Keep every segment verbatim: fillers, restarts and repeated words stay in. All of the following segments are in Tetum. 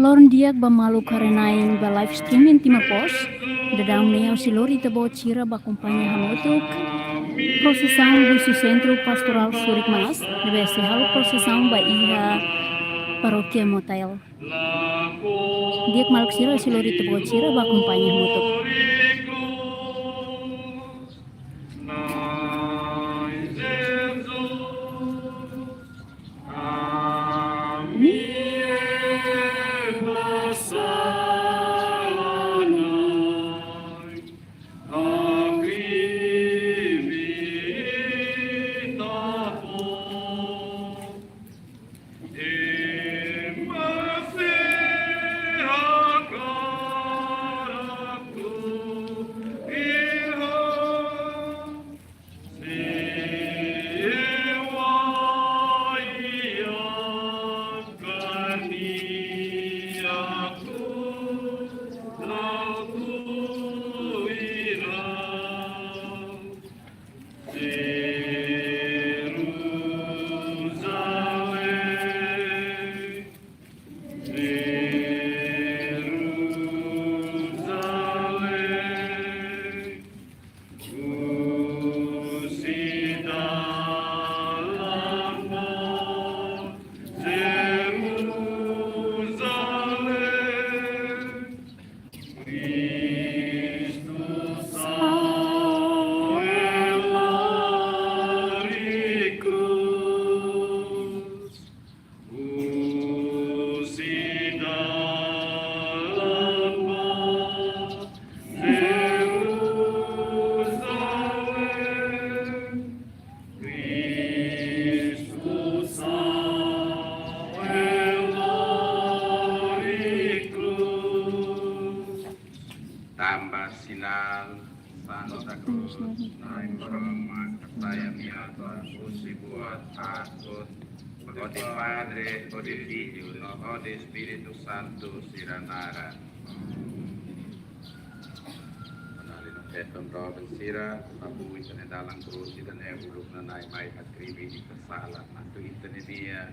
Loron di'ak ba maluk haree-na'in ba live streaming Timor Post. Daudaun ne'e ha'u sei lori ita-boot sira ba akompaña hamutuk prosesaun husi Sentru Pastorál Surik Maas, ne'ebé sei halo prosesaun ba iha Parókia Motael. Di'ak maluk sira, ha'u sei lori ita-boot sira ba akompaña hamutuk. Tanba sinál Santa Krús, Nai Maromak, katak ami atu husi buat aat, hodi Padre, hodi Filho, no hodi Espíritu Santu sira naran. Anali no feton doben sira, abu ita-nia dalan krús, ita-nia uluk nanai mai hakribi ita sala, atu ita-nia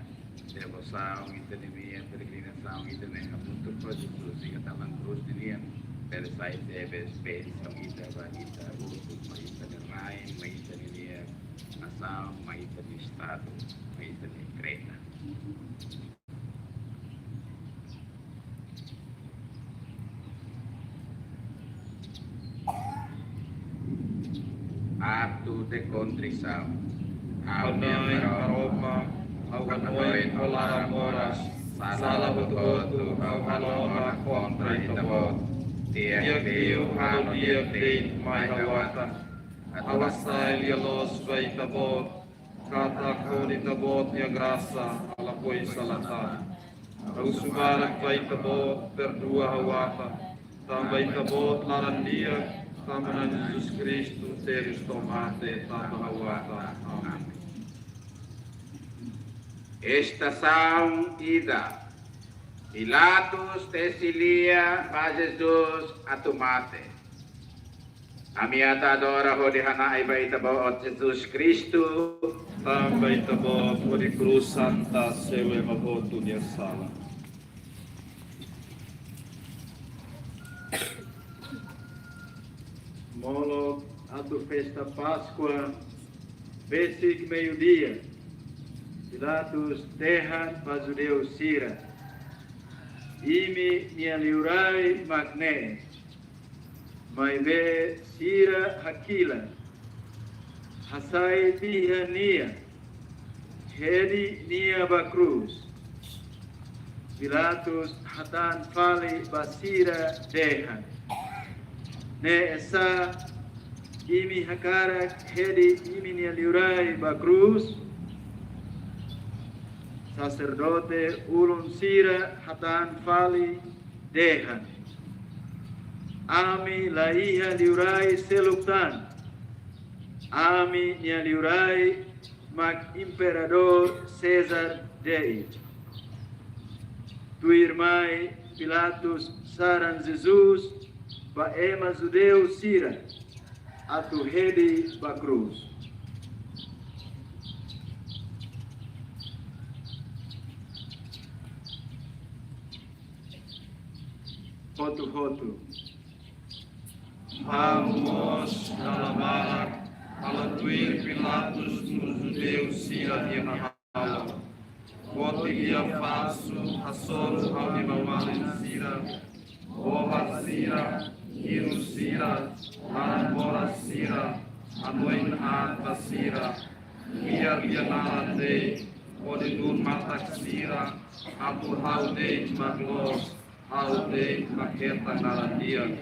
devosaun, ita-nia peregrinasaun, ita-nia hamutuk ho Jesus iha dalan krús ninian, bele sai tebes bensaun ida ba ita hotu, ba ita-nia rain, ba ita-nia nasaun, ba ita-nia estadu, ba ita-nia kreta. Atu de kontrisaun. Ami Nai Maromak, ha'u hanoin ho laran moras, sala hotu-hotu ha'u halo ona kontra Ita-Boot. Di'ak liu ha'u la di'ak de'it mai ha'u-atan. Ha'u hasai lia-loos ba Ita-Boot, katak hodi Ita-Boot nia grasa ha'u lakohi sala tan. Ha'u husu barak ba Ita-Boot, perdua ha'u-atan, tanba Ita-Boot laran di'ak, tanba Na'i Jesus Kristu tebes to'o mate tanba ha'u-atan. Amen. Estasaun ida. Pilatus tesi lia ba Jesus atu mate. Ami atu adora hodi hana'i ba Ita-Boot Jesus Kristu. Tanba Ita-Boot hodi krús santa selu ema hotu nia sala. Molok atu festa Páskua, besik meiudia, Pilatus dehan ba judeu sira: Imi-nia liurai mak ne'e. Maibé sira hakilar, hasai tiha nia, hedi nia ba krús. Pilatus hatán fali ba sira dehan: Ne'e sá, imi hakarak hedi imi-nia liurai ba krús? Saserdote ulun sira hatán fali dehan: Ami la iha liurai seluk tan. Ami-nia liurai mak Imperadór César de'it. Tuirmai Pilatus saran Jesus ba ema judeu sira atu hedi ba krús. hotu-hotu. Ha'u mós dala barak halo tuir Pilatus no judeu sira-nia hahalok. Botin lia falsu hasoru ha'u-nia maun-alin sira, bobar sira, hirus sira, laran-boras sira, hanoin aat ba sira, fiar lia naran de'it, hodi duun matak sira, atu ha'u de'it mak loos, ha'u de'it mak hetan naran di'ak.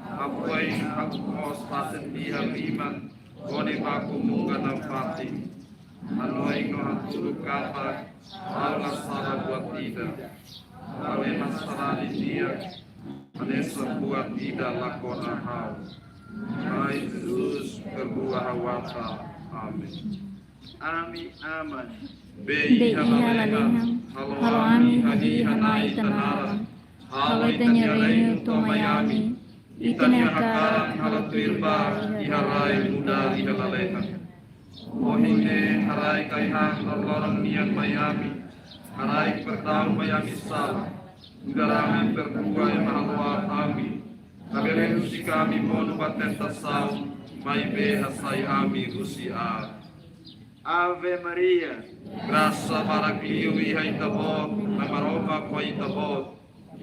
Hafoin hakukos fatin tiha liman, hodi baku mungka nafatin. Hanoin no hatudu katak, ha'u la sala buat ida. Ha'u ema sarani di'ak, hanesan buat ida la kona ha'u. Na'i Jesus, perdua ha'u atan. Amen. Ami Aman, bee iha lalehan, halo ami hahi'i hana'i ita-nia naran, halo ita-nia reinu to'o mai ami, ita-nia hakarak halo tuir ba iha rai nu'udar iha lalehan. Ohin ne'e haraik ai-han loroloron nian mai ami, haraik perdaun mai ami sala, nu'udar ami perdua ema halo aat ami, labele husik ami monu ba tentasaun, maibé hasai ami husi aat. Ave Maria. Grasa barak liu iha Ita-Boot, Na'i Maromak ho Ita-Boot.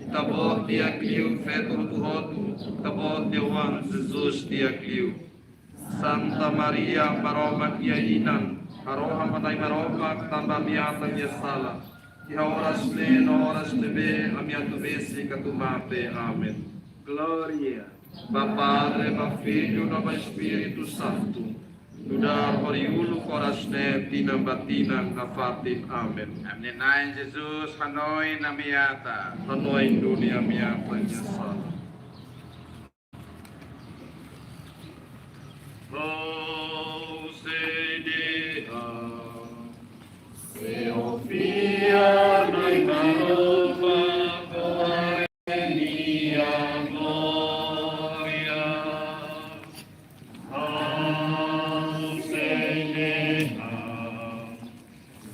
Ita-Boot di'ak liu feto hotu-hotu, Ita-Boot nia oan Jesus di'ak liu. Santa Maria, Maromak nia Inan, harohan ba Na'i Maromak tanba ami-atan nia sala, iha oras ne'e no oras ne'ebé ami atu besik atu mate. Amen. Glória ba Padre, ba Filho no ba Espíritu Santu, nu'udar horiuluk, oras ne'e, tinan ba tinan nafatin. Amen. Ami-nia Na'i Jesus hanoin ami-atan. Hanoin duni ami-atan nia sala. Ha'u sei dehan, Señór fiar Na'i Maromak, Na'i Maromak nia glória. Ha'u sei dehan,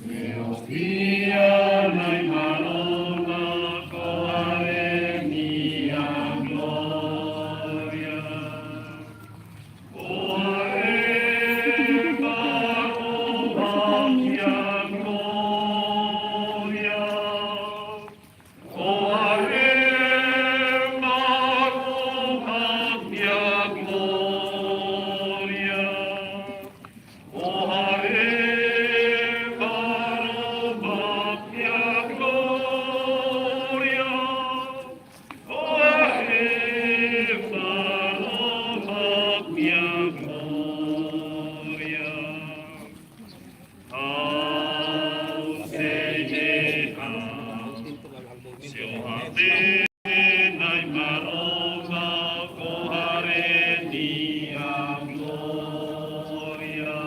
Señór fiar Na'i Maromak, Na'i Maromak nia glória. Ha'u sei dehan, Señór nia Na'i Maromak, Na'i Maromak nia glória.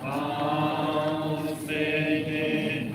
Ha'u sei dehan,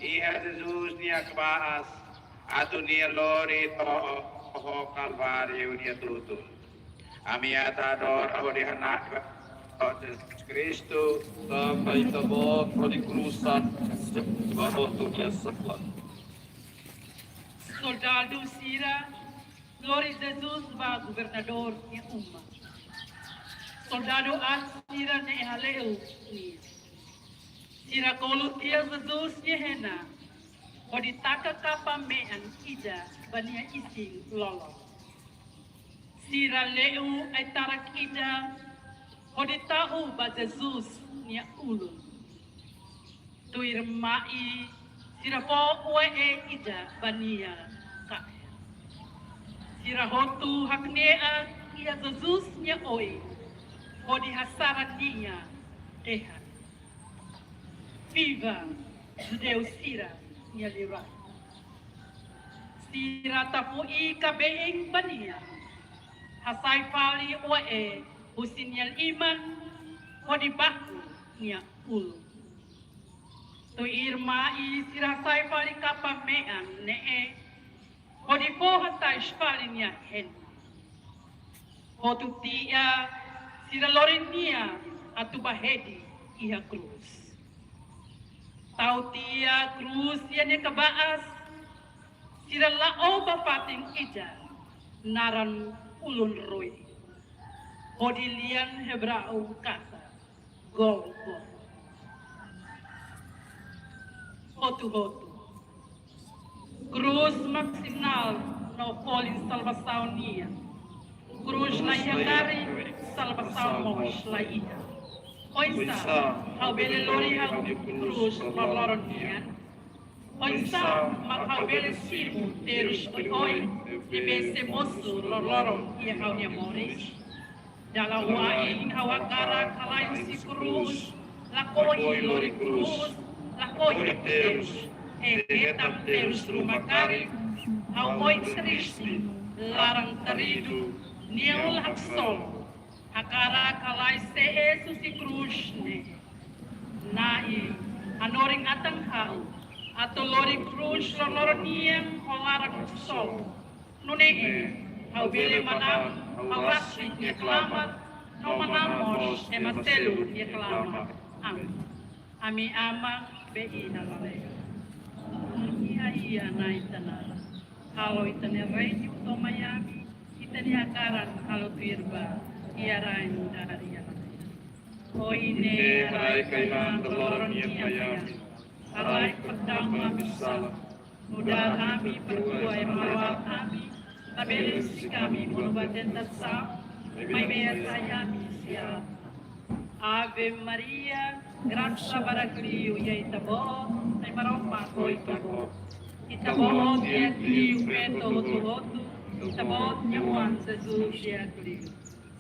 iha Jesus nia kaba'as, atu nia lori to'o Kalváriu nia tutun. Ami ata adora hodi hana'i ba Jesus Kristu, tanba ita-boot hodi kruzan, ba hotu nia saklak. Soldadu sira lori Jesus ba governadór nia uma. Soldadu aat sira ne'e hale'u nia. Sira kolu tiha Jesus nia hena, hodi taka kapa me'an ida ba nia isin-lolon. Sira le'u ai-tarak ida, hodi tahu ba Jesus nia ulun. Tuirmai sira fó uaee ida ba nia ka'er. Sira hotu hakne'ak iha Jesus nia oin, hodi hasara nia dehan: Viva judeu sira nia liurai! Sira tafui kabein ba nia, hasai fali uaee husi nia liman, hodi baku nia ulun. Tuirmai sira hasai fali kapa me'an ne'e, hodi fó hatais fali nia hena. Hotu tiha sira lori nia atu bá hedi iha krús. Tau tiha krús iha nia kaba'as, sira la'o ba fatin ida naran Ulun Rue, hodi lian Ebreu katak Gólgota. Hotu-hotu. Krús mak sinál no folin salvasaun nian. Krús la iha karik, salvasaun mós la iha. Oinsá ha'u bele lori ha'u-nia krús loroloron nian? Oinsá mak ha'u bele simu terus oioin ne'ebé sei mosu loroloron iha ha'u-nia moris? Dala wain ha'u hakarak halai husi krús, lakohi lori krús, lakohi terus, hetan terus ruma karik, ha'u oin triste, laran-taridu, neon la haksolok, hakarak halai sees husi krús ne'e. Na'i, hanorin-atan ha'u atu lori krús loroloron nian ho laran haksolok. Nune'e ha'u bele manán ha'u rasik nia klamar, no manán mós ema seluk nia klamar. Amen. Ami Aman be iha lalehan. Iha, iha Na'i ita naran. Halo ita-nia reinu to'o mai ami, ita-nia hakarak halo tuir ba iha rai nu'udar iha lalehan. Ohin ne'e haraik ai-han loroloron nian mai ami. Haraik perdua ami-nia sala, nu'udar ami perdua ema malu aat ami, labele husik ami monu ba tentasaun, maibé hasai ami husi aat. Ave Maria, grasa barak liu iha Ita-Boot, Na'i Maromak ho Ita-boot. Ita-Boot iha liu feto hotu-hotu, Ita-Boot nia oan Jesus iha liu.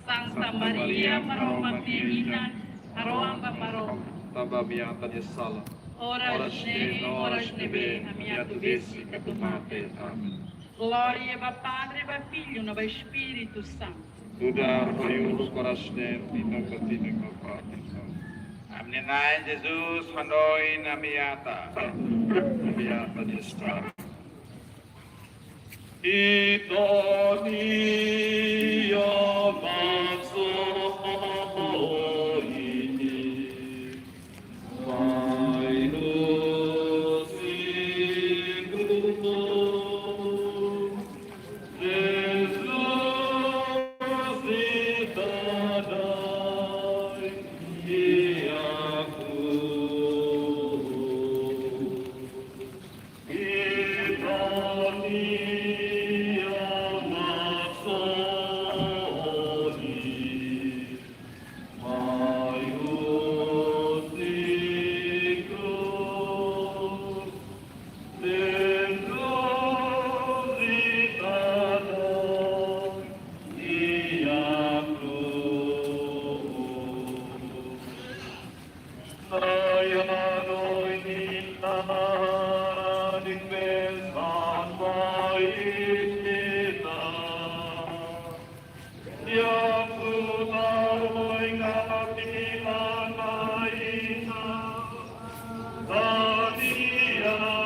Santa Maria, Maromak nia Inan, harohan ba Maromak tanba ami-ata nia sala, oras ne'e no oras ne'ebé ami atu besik atu mate. Amen. Glória ba Padre, ba Filho, no ba Espíritu Santu. Nu'udar ba uluk, oras ne'e, no nafatin. Amen. Ami-nia Na'i Jesus hanoin ami-ata. Ami-ata nia estrada. Ita-nia maksoin, mai husi krús, Jesus ita-nia krús. Ita-nia maksoin, mai husi krús, Jesus ita-nia krús.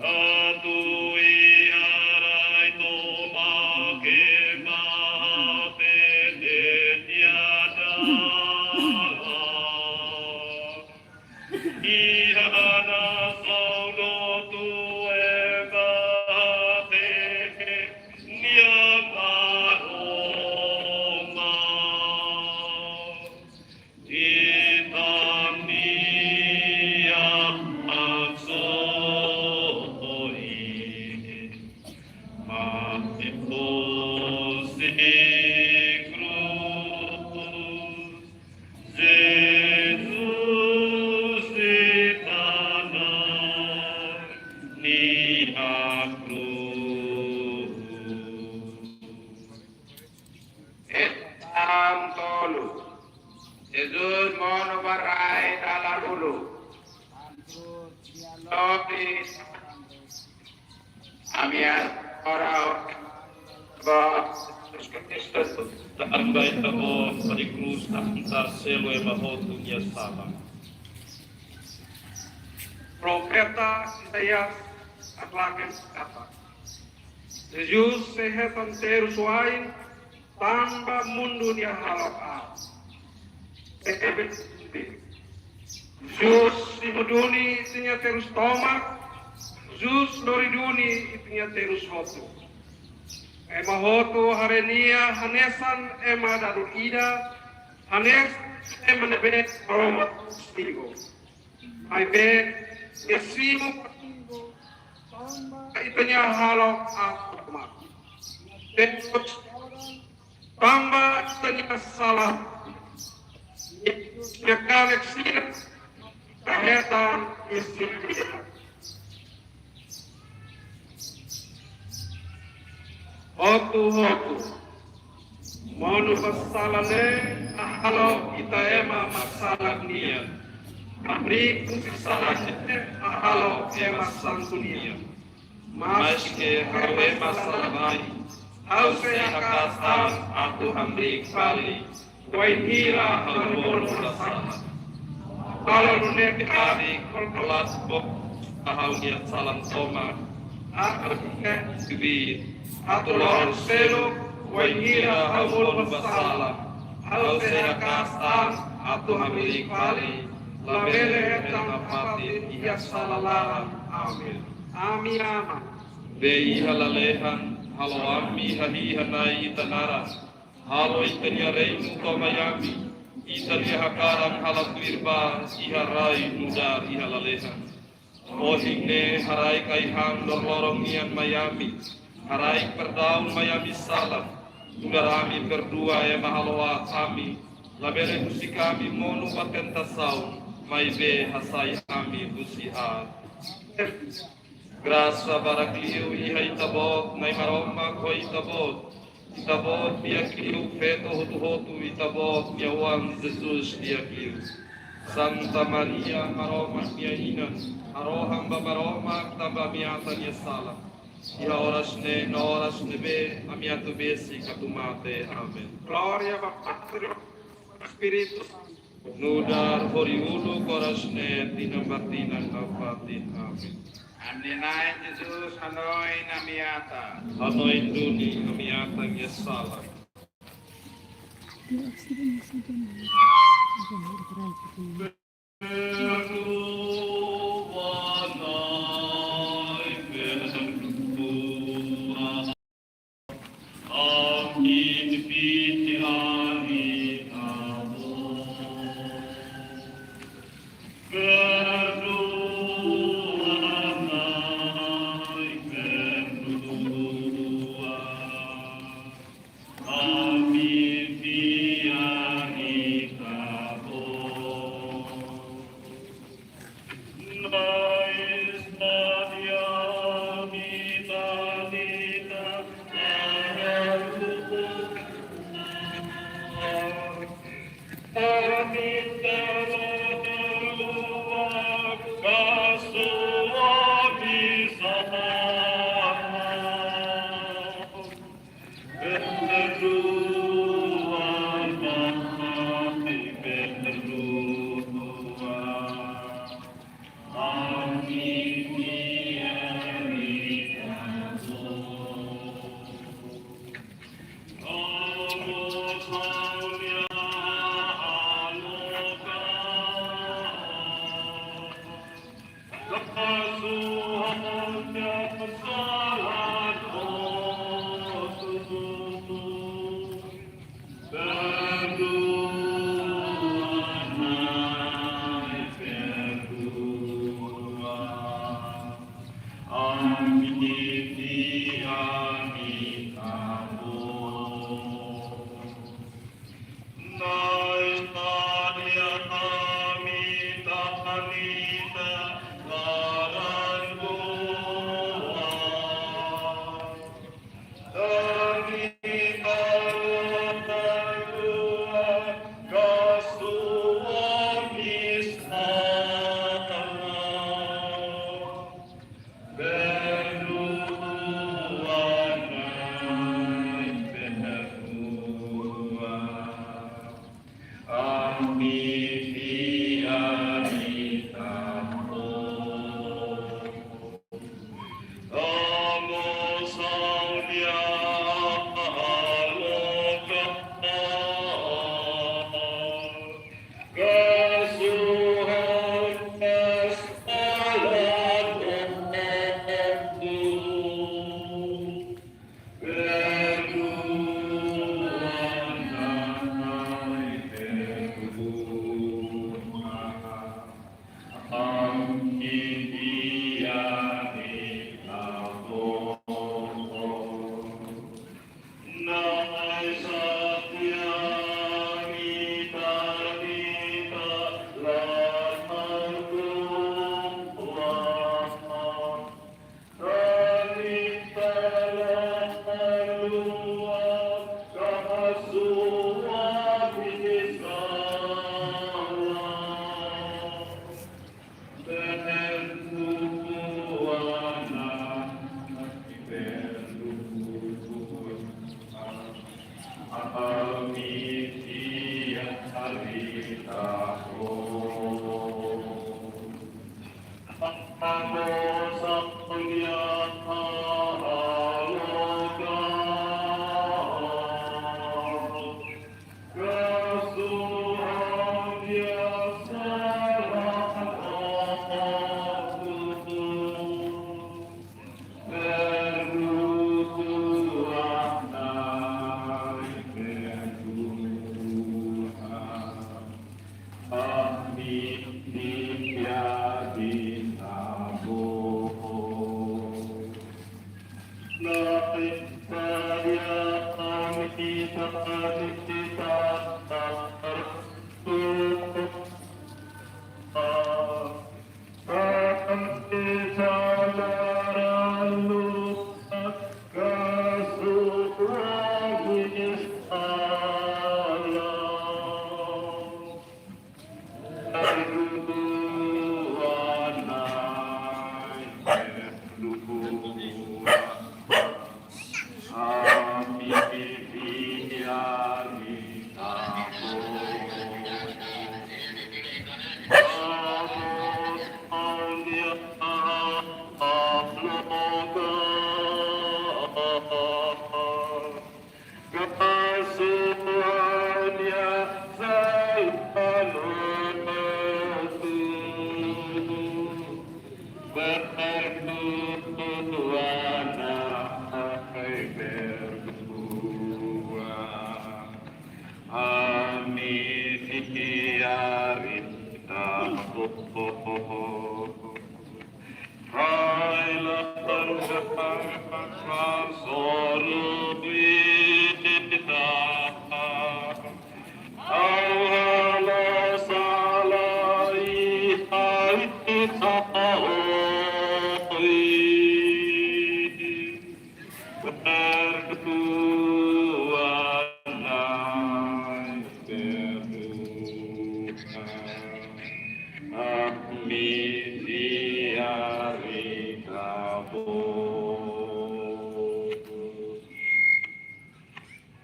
Atu iha rai tomak ema hatene nia dalan. Iha nasaun hotu ema hatene nia Maromak. Ita-nia haksolok, mate husi krús, Jesus ita-nia krús. Entaun tolu. Jesus monu ba rai dala uluk. Ami ora ba Jesus Kristu. Tanba Ita-Boot, ba krús Ita selu ema hotu nia sala. Profeta Isaías haklaken katak Jesus sei hetan terus-wa'in tanba mundu nia hahalok aat. Tebe, Jesus simu duni Ita-nia terus tomak, Jesus lori duni Ita-nia terus hotu. Ema hotu haree Nia hanesan ema dadu ida, hanesan ema ne'ebé Maromak simu. Maibé Nia simu tanba ita-nia hahalok aat. Terus tanba ita-nia sala, Nia kanek sira, Nia hetan isi. Hotu-hotu monu ba sala ne'e hahalok ita ema mak salak nian. Hamriik husi sala ne'e hahalok ema santu nian. Maske ha'u ema sala-na'in, ha'u sei haka'as an atu hamriik fali wainhira ha'u monu ba sala. Halo nune'e karik kolas bo ha'u-nia salan tomak. Ha'u ke sibir atu loron seluk wainhira ha'u monu ba sala. Ha'u sei haka'as an atu hamriik fali, labele hetan fatin iha sala laran. Amen. Ami Aman. Be iha lalehan, halo ami hahi'i hana'i Ita naran. Halo Ita-nia reinu to'o mai ami. Ita-nia hakarak hala'o tuir ba iha rai nu'udar iha lalehan. Ohin ne'e haraik ai-han loroloron nian mai ami. Haraik perdaun mai ami sala. Nu'udar ami perdua ema halo aat ami. Labele husik ami monu ba tentasaun, maibé hasai ami husi aat. Grasa barak liu iha Ita-Boot, Na'i Maromak ho Ita-Boot. Ita-Boot di'ak liu feto hotu-hotu, Ita-Boot nia Oan Jesus di'ak liu. Santa Maria, Maromak nia Inan, harohan ba Maromak tanba ami atan nia sala. iha oras ne'e no oras ne'ebé ami atu besik atu mate. Amen. Glória ba Pátria, Espíritu, nu'udar horiuluk oras ne'e, tinan ba tinan nafatin. Amen. Ami-nia Na'i Jesus, hanoin ami-ata. Hanoin duni ami-ata nia sala.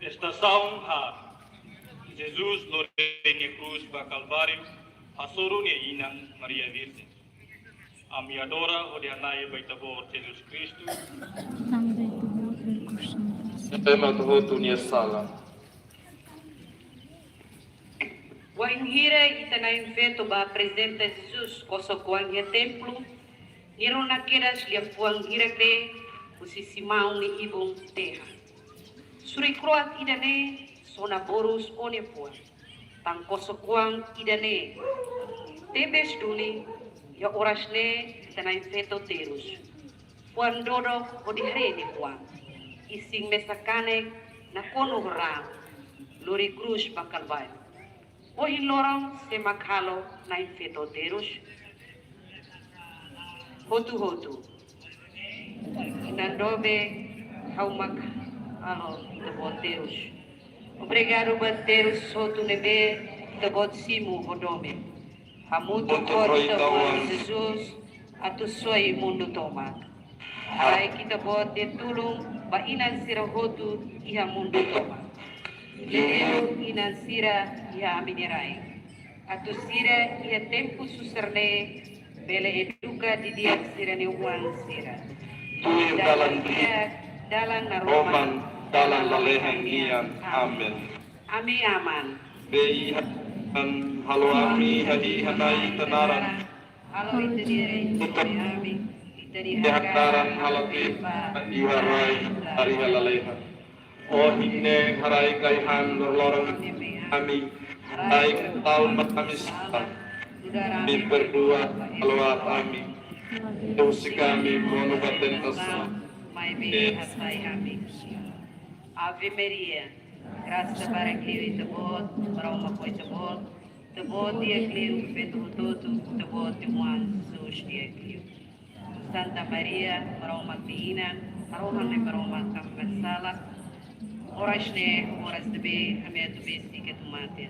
Estasaun haat. Jesus lori nia krús ba Kalváriu, hasoru nia inan Maria Virjen. Ami adora hodi hana'i ba Ita-Boot Jesus Kristu. Ami ba Ita-Boot rekursu. Ema hotu nia sala. Wainhira ita na'in-feto bá aprezenta Jesus kosok-oan iha templu, nia rona kedas liafuan hirak-ne'e husi Simão nia ibun terra. Suri-kro'at ida-ne'e sona borus ó-nia fuan, tan kosok-oan ida-ne'e. Tebes duni, iha oras ne'e ita na'in-feto terus. Fuan dodok hodi haree nia fuan. Isin mesak kanek, nakonu ho raan, lori krús ba Kalváriu. Ohin loron sé mak halo na'in-feto terus? Hotu-hotu. Inan doben, ha'u mak halo Ita-Boot terus. Obrigadu ba terus hotu ne'ebé Ita-Boot simu ho domin. Hamutuk ho Ita-Boot Jesus, atu soi mundu tomak. Haraik Ita-Boot nia tulun ba inan sira hotu iha mundu tomak. Liuliu inan sira iha ami-nia rai. Atu sira iha tempu susar ne'e bele eduka didi'ak sira-nia oan sira. Tuir dalan di'ak, dalan naroman, dalan lalehan nian. Amen. Ami Aman. Be iha an halo ami hahi'i hana'i Ita-nia naran. Halo Ita-nia reinu mai ami. Ita-nia hakarak halo iha rai, iha lalehan. Ohin ne'e haraik ai-han loroloron ami, haraik tau ami sala, ami perdua halo ami, husik ami monu ba tentasaun, maibé hasai ami. Ave Maria, grasa barak liu Ita-Boot, Maromak ho Ita-Boot, Ita-Boot di'ak liu feto hotu-hotu, Ita-Boot nia oan Jesus di'ak liu. Santa Maria, Maromak nia inan, harohan Maromak ami-nia sala, oras ne'e, oras ne'ebé ami atu besik atu mate.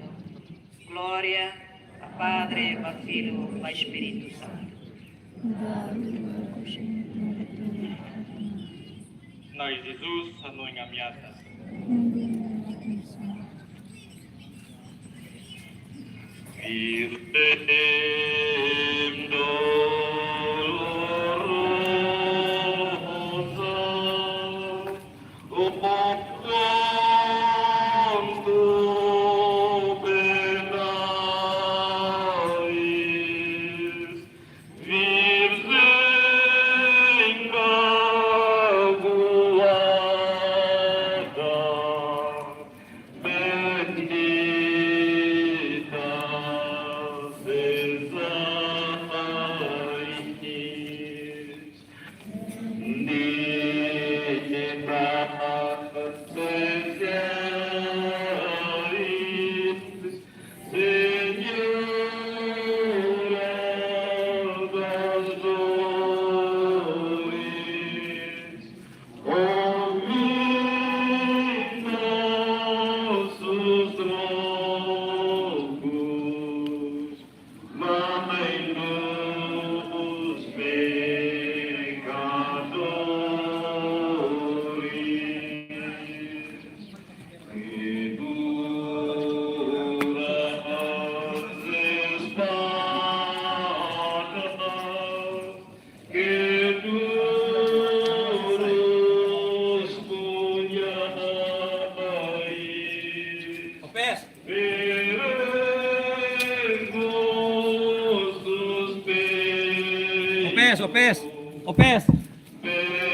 Glória ba Padre, ba Filho, ba Espíritu Santu. Na'i Jesus, hanoin ami-nia atas. Virgen dolorosa, oh quanto penais, Virgem Imaculada, bendita sejais, bendita sejais. Opes, Opes,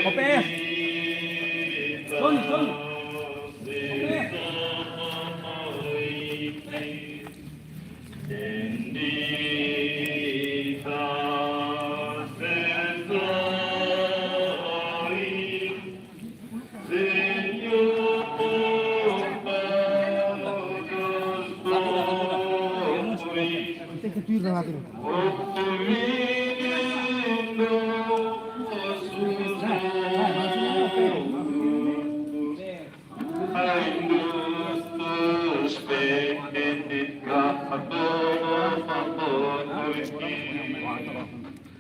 Opes. Sony, Sony. Opes.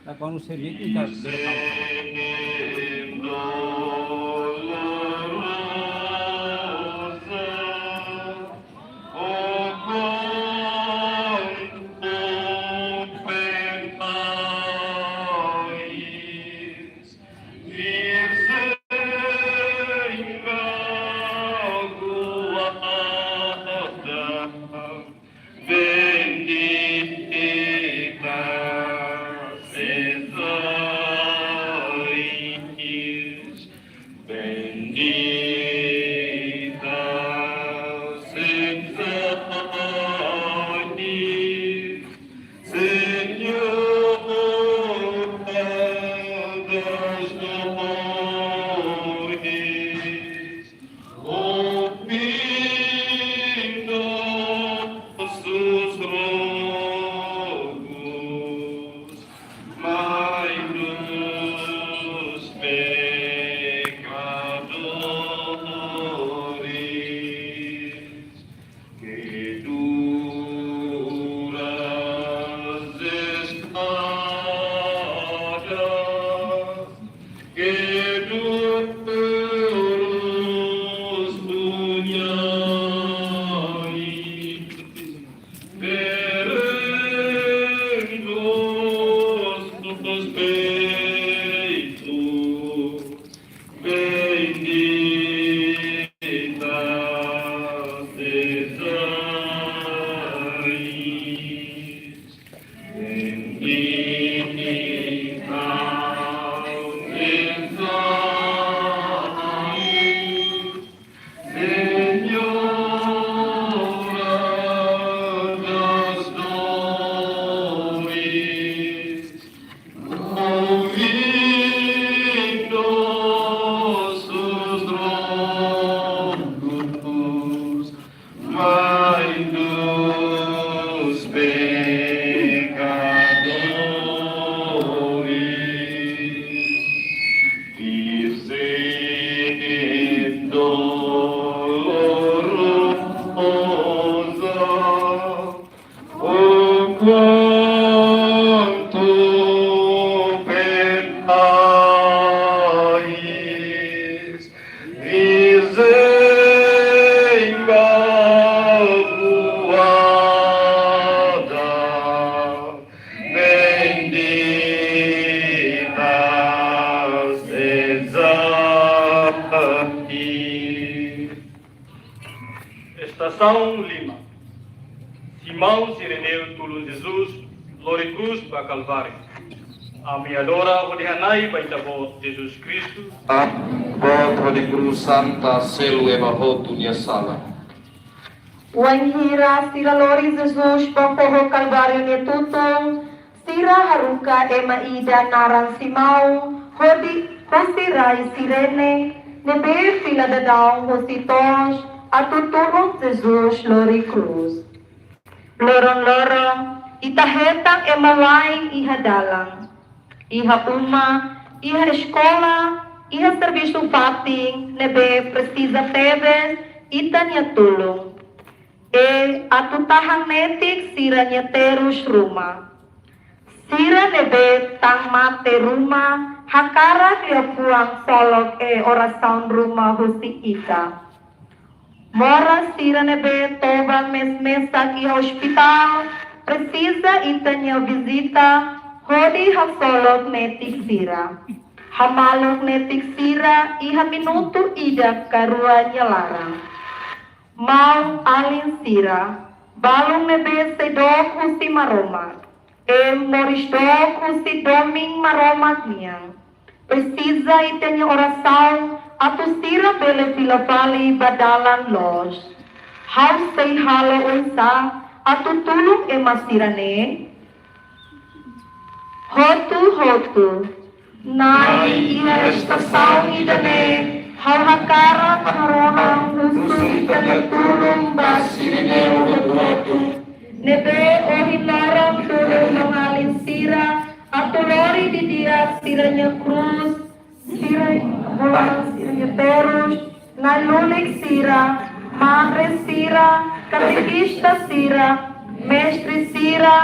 Tá com um C D que tá. Bendita sejais, bendita sejais, Señora das dores. Ouvindo nossos rogos, Mãe dos pecadores, que duras espadas que do Deus punhais, perengos dos peitos, bendita sejais. Mãe dos pecadores, Virgem dolorosa, o quanto pecais, Virgem maculada, bendita sejais. Estasaun lima. Simão Cireneu tulun Jesus lori krús ba Kalváriu. Ami adora hodi hana'i ba Ita-Boot Jesus Kristu. Boot hodi krús santa, selu ema hotu nia sala. Wainhira sira lori Jesus ba foho Kalváriu nia tutun, sira haruka ema ida naran Simão, hodi husi rai Cirene, ne'ebé fila daudaun husi to'os, atu tulun Jesus lori krús. Loron-loron, ita hetan ema wa'in iha dalan, iha uma, iha eskola, iha servisu fatin, ne'ebé presiza tebes ita-nia tulun. I atu tahan netik sira-nia terus ruma. Sira ne'ebé tan mate ruma, hakarak liafuan solok i orasaun ruma husi ita. Moras sira ne'ebé toba mes-mesak iha ospitál, presiza ita-nia vizita, hodi hasolok netik sira. Hamaluk netik sira iha minutu ida ka rua nia laran. Maun-alin sira, balun ne'ebé seidauk husi Maromak. Ema moris dook husi domin Maromak nian presiza ita-nia orasaun atu sira bele fila fali ba dalan loos. Ha'u sei halo oinsá atu tulun ema sira-ne'e? Hotu-hotu. Na'i, iha estasaun ida-ne'e, ha'u hakarak harohan husu ita-nia tulun ba sira-ne'e hotu-hotu. Ne'ebé ohin loron tulun maun-alin sira atu lori didi'ak sira-nia krús, sira hola sira-nia terus, na'i-lulik sira, madre sira, katekista sira, mestre sira,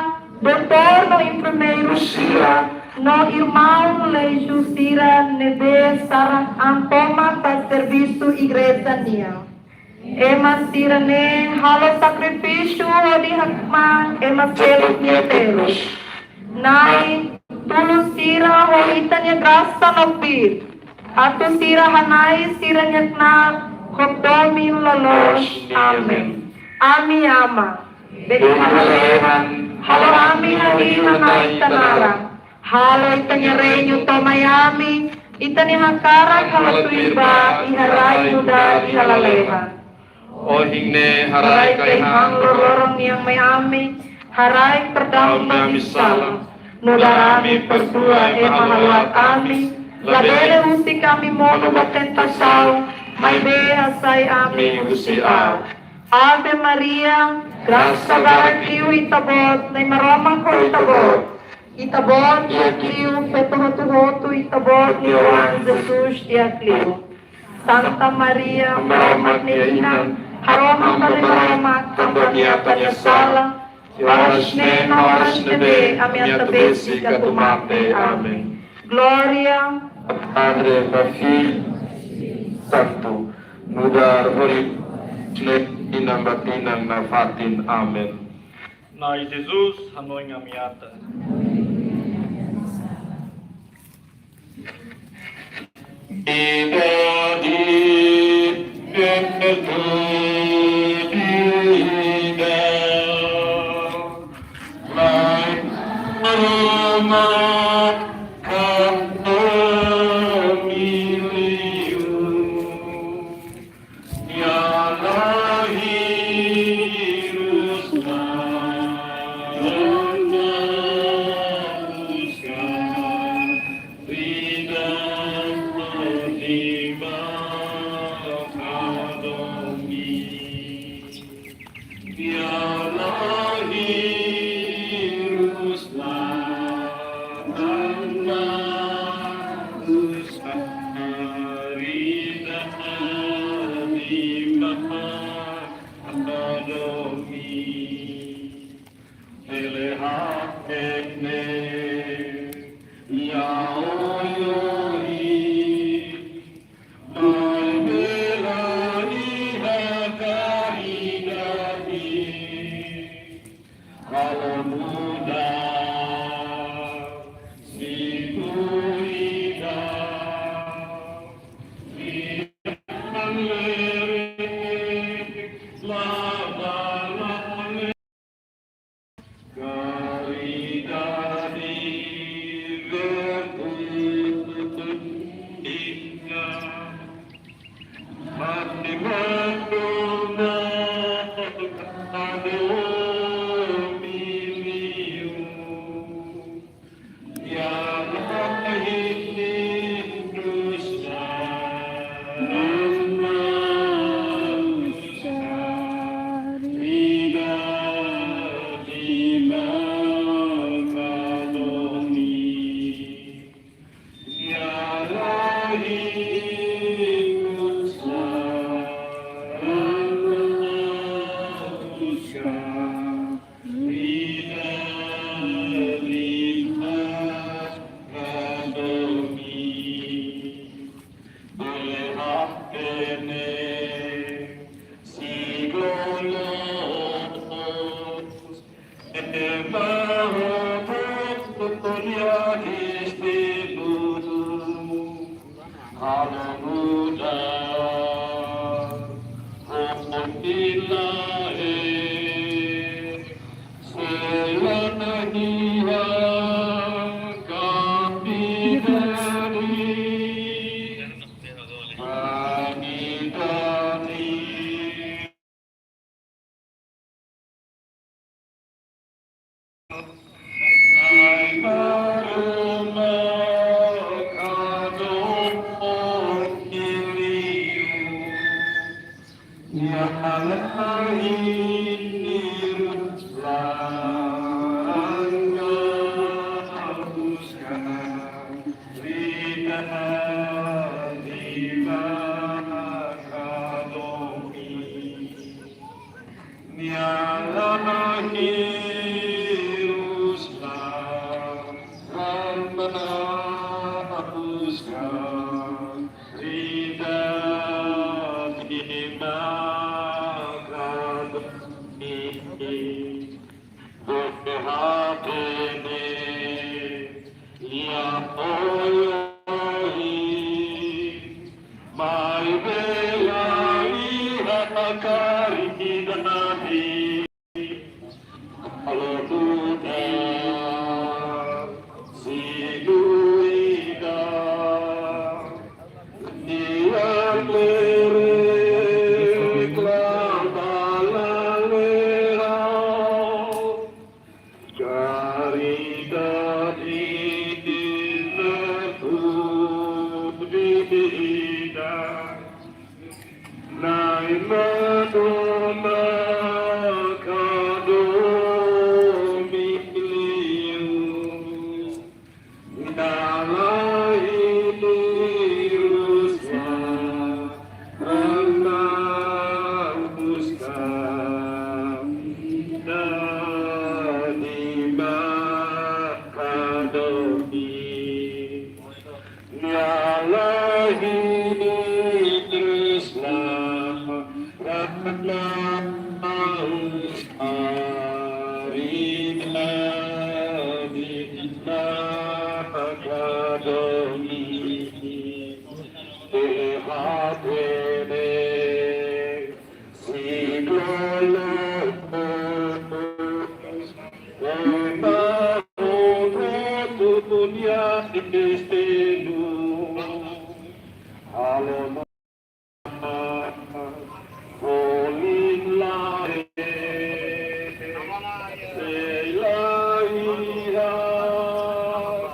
doutór no enfermeiru sira, no irmaun leju sira ne'ebé saran an tomak ba servisu igreja nian. Ema sira-ne'e halo sakrifísiu hodi hakmaan ema seluk nia terus. Na'i, tulun sira ho ita-nia grasa no kbiit, atu sira hana'i sira-nia knaar ho domin loloos. Amen. Ami Aman, be iha lalehan, halo ami hahi'i ho Na'i ita-nia naran. Halo ita-nia reinu to'o mai ami, ita-nia hakarak halo tuir ba iha rai nu'udar iha lalehan. Ohin ne'e haraik ai-han loroloron nian mai ami, haraik perdaun ba ami sala, nu'udar ami perdua ema haluar ami, labele husik ami monu ba tentasaun, maibé hasai ami husi aat. Ave Maria, grasa barak liu Ita-Boot, Na'i Maromak ho Ita-Boot. Ita-Boot iha li'ur feto hotu-hotu, Ita-Boot nia oan Jesus iha li'ur. Santa Maria, Maromak nia Inan, harohan ba Maromak tanba ami-atan nia sala, oras ne'e no oras ne'ebé ami atu besik atu mate. Amen. Glória ba Padre, ba Filho, Santu, nu'udar ohin, inan ba tinan nafatin. Amen. Na'i Jesus, hanoin ami-atan. Ida di perto di ida, mai aroma kata miliu. Ya Allah, ini Ruslan, hapuskan rida di makadomi. Ya Allah, ini Ruslan, hapuskan rida di makadomi. Be hapene, ya Allah, mai bela iha karidade. Halo duda, si duida, nia reklama lalehan. Karidade nia tudu ida. Nai maromak kadomi liu. Dala ini Ruslan, rana Ruslan, dadi makadomi. Nyalahi Ruslan, rana Ruslan, rina di makadomi. Te hapene, si dolo, ema roto dunia destinu. Halo, bolin lare, sei laiha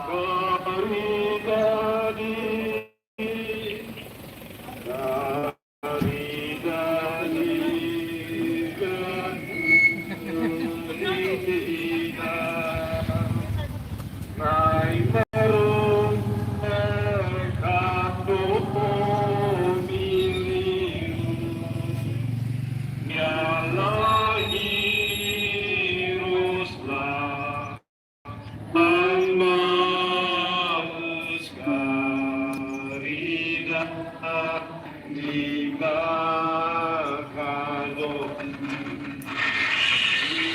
karidade. Maus karida di makadomi.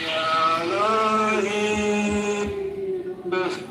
Nyalahi bes-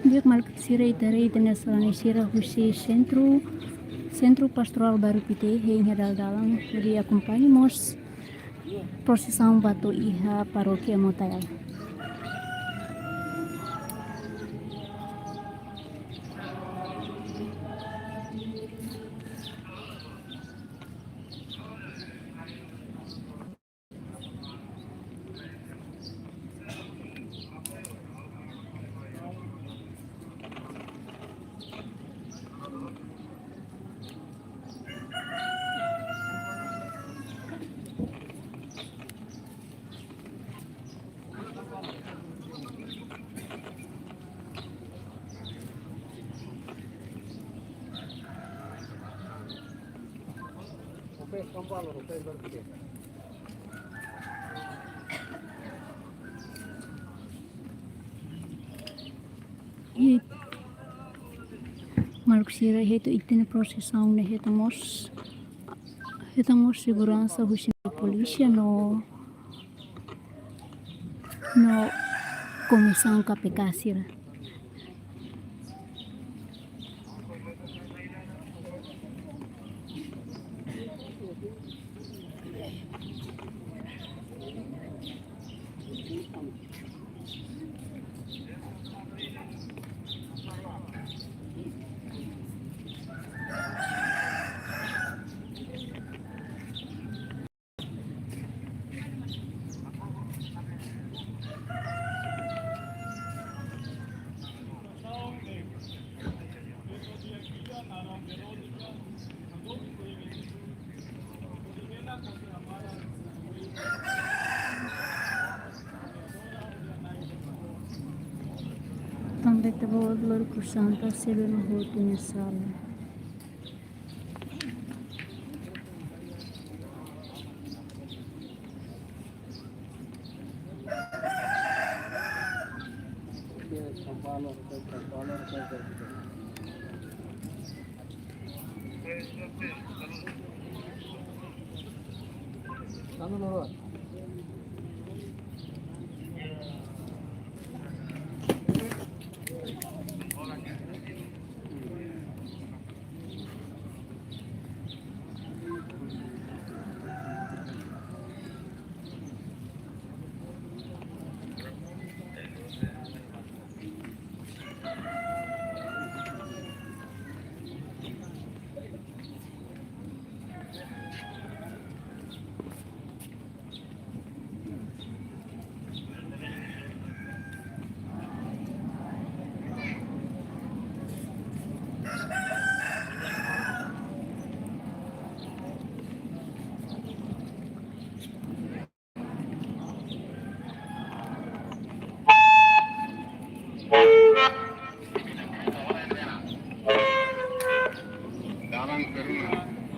Di'ak, maluk sira, ita haree ita-nia sarani sira husi sentru, Sentru Pastorál Baru Pité, hein iha dalan-dalan, hodi akompaña mós Prosisaun ba to'o iha Parókia Motael. Maluk sira, hetan ita-nia prosisaun ne'e hetan mós, hetan mós seguransa husi polísia no, no komisaun K P K sira. Tanba ita-boot lori kura santa selu no hotu nia sala.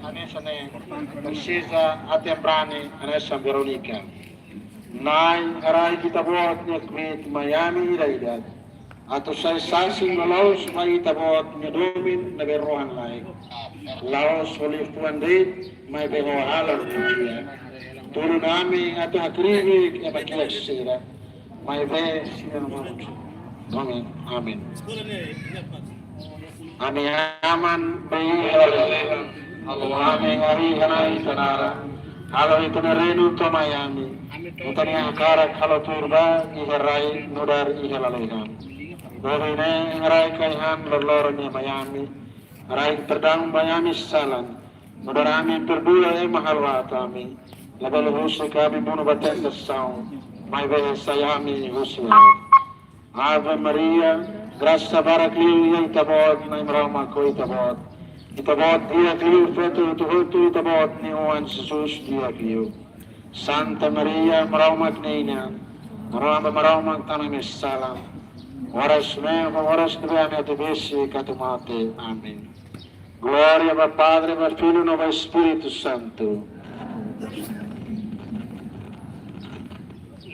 Hanesan ne'e, presiza aten-brani hanesan Verónica. Na'i, haraik Ita-Boot nia kbiit mai ami ida-idak, atu sai sasin no la'ós ba Ita-Boot nia domin ne'ebé rohan-laek, la'ós ho liafuan de'it, maibé ho halohan Maria. Tulun ami atu hakribi ema kiak sira, maibé sira no mamuk. Amen. Amen. Ami Aman be iha lalehan, halo ami harii iha Na'i ita-nia naran, halo Ita-nia reinu to'o mai ami, Ita-nia hakarak halo tuir ba iha rai nu'udar iha lalehan. Doben ne'e haraik ai-han loroloron nian mai ami, haraik perdaun ba ami sala, nu'udar ami perdua ema halo aat ami, labele husik ami monu ba tentasaun, maibé sai ami husi aat. Ave Maria, grasa barak liu iha Ita-Boot, Na'i Maromak ho Ita-Boot. Ita-Boot di'ak liu feto hotu-hotu, Ita-Boot nia oan Jesus di'ak liu. Santa Maria, Maromak nia inan, hato'o ba Maromak tanba ami sala, oras ne'e ho oras ne'ebé ami atu besik atu mate. Amen. Glória ba Padre, ba Filho no ba Espíritu Santu.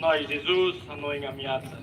Na'i Jesus, hanoin ami aat.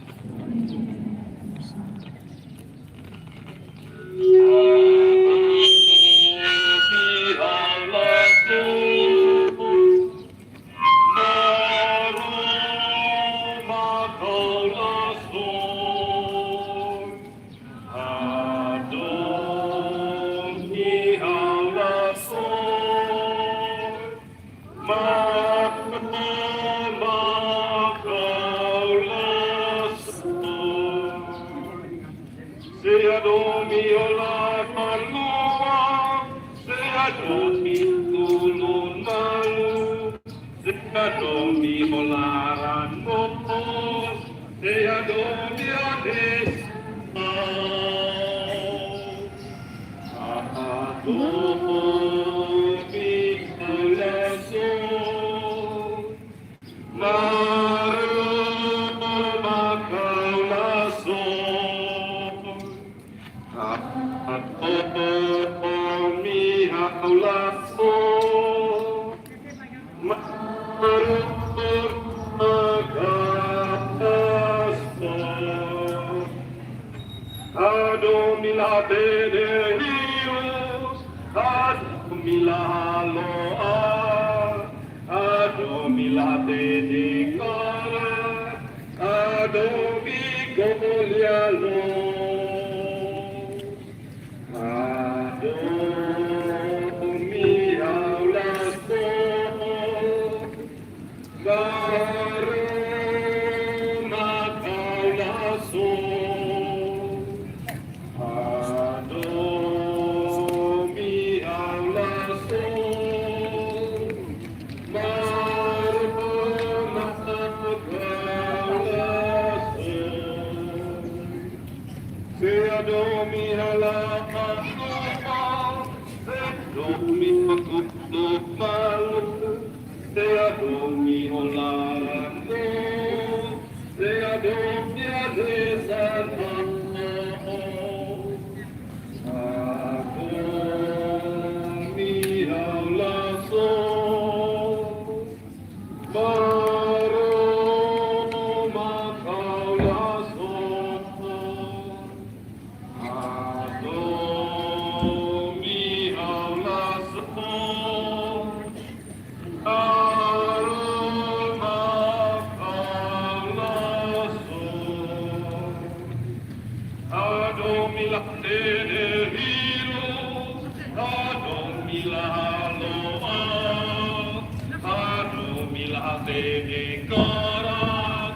Te adoro mi a Deus. Adoro mi a Deus. Maromak ha'u la soe. Adoro mi ha'u la soe. Maromak ha'u la soe. Adoro mi la hatene hirus, adoro mi la halo an, adoro mi la hatene kalan, adoro mi ko'alia loos. Adoro mi ha'u la soe. Maromak ha'u la soe. Adoro mi ha'u la soe. Maromak ha'u la soe. Te adoro mi ha'u la malu, te adoro mi ha'u la malu, te adoro mi ha'u la malu, te adoro mi ha'u la malu. Adoro mi ha'u la soe. Maromak ha'u la soe. Adoro mi ha'u la soe. Maromak ha'u la soe. Adoro mi la hatene hirus, adoro mi la halo an, adoro mi la hatene kalan,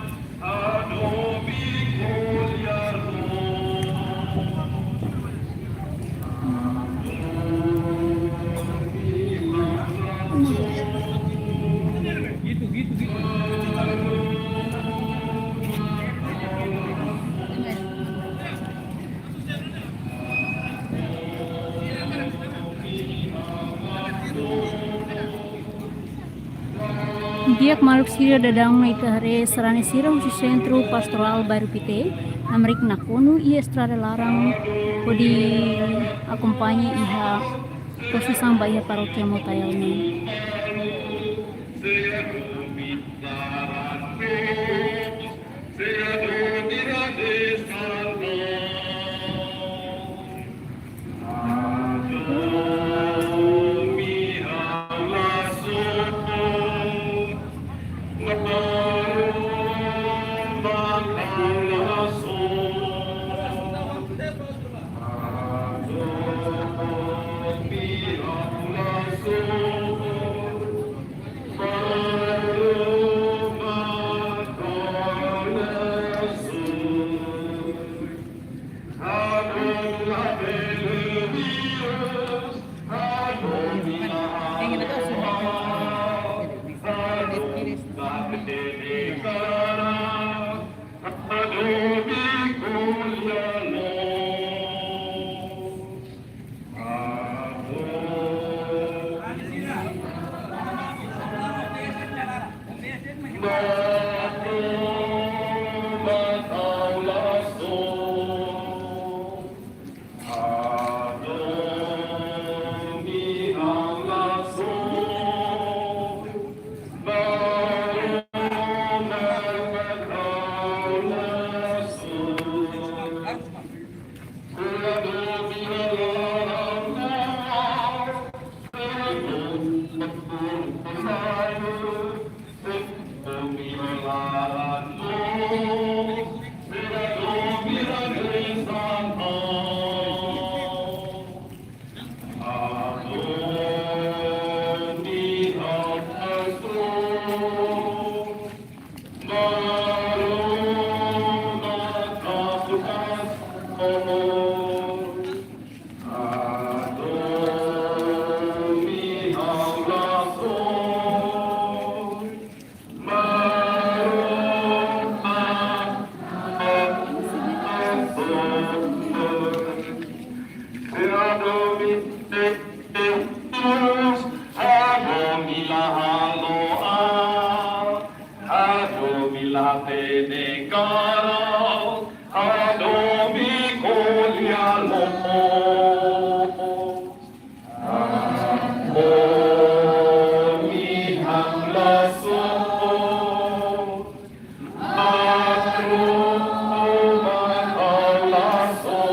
adoro mi ko'alia loos. Di'ak maluk sira, daudaun ne'e ita haree sarani sira husi Sentru Pastorál Bairru Pité, hamriik nakonu iha estrada laran, hodi akompaña iha porosesaun ba iha parókia Motayal nian. Hadomi la hatene karik, hadomi ko'alia loos. Hadomi ha'u la soe, hadomi ha'u la soe.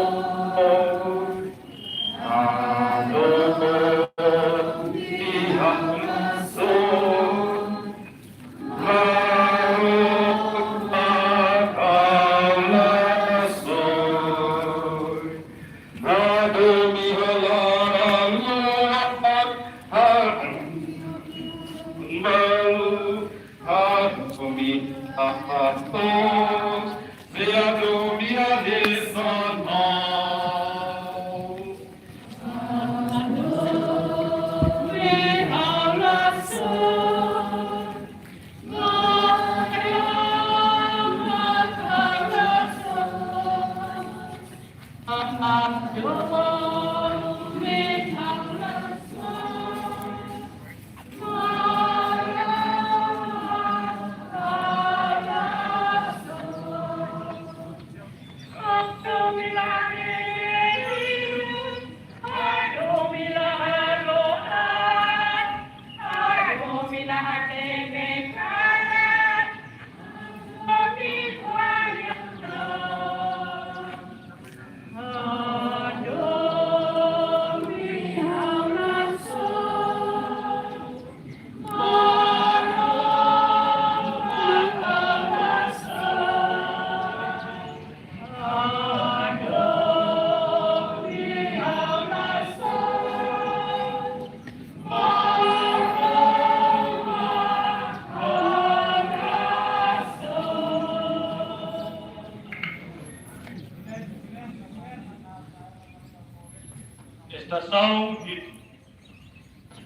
Estasaun hitu.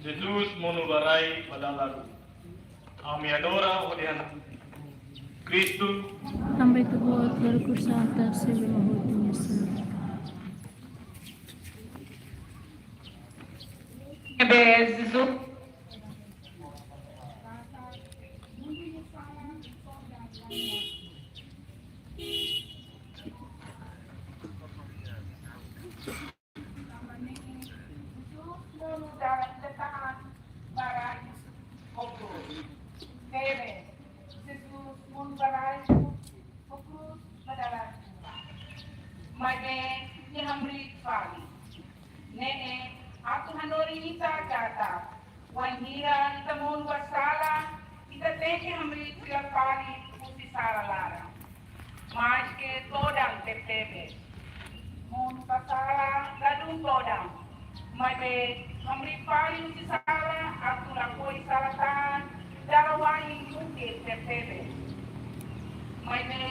Jesus monu ba rai ba dala rua. Ami adora ho dehan Kristu. Tanba Ita-Boot la rekursu altar sebe la hotu nia sala. Bebé Jesus. Bebé Jesus monu ba rai ho krús ba dala rua. Maibé nia hamriik fali. Ne'e atu hanorin ita katak, wainhira ita monu ba sala, ita tenke hamriik fila fali husi sala laran. Maske todan tebetebes. Monu ba sala ladún todan. Maibé hamriik fali husi sala atu lakohi sala tan, dala wa'in mungkin tebetebes. Maibé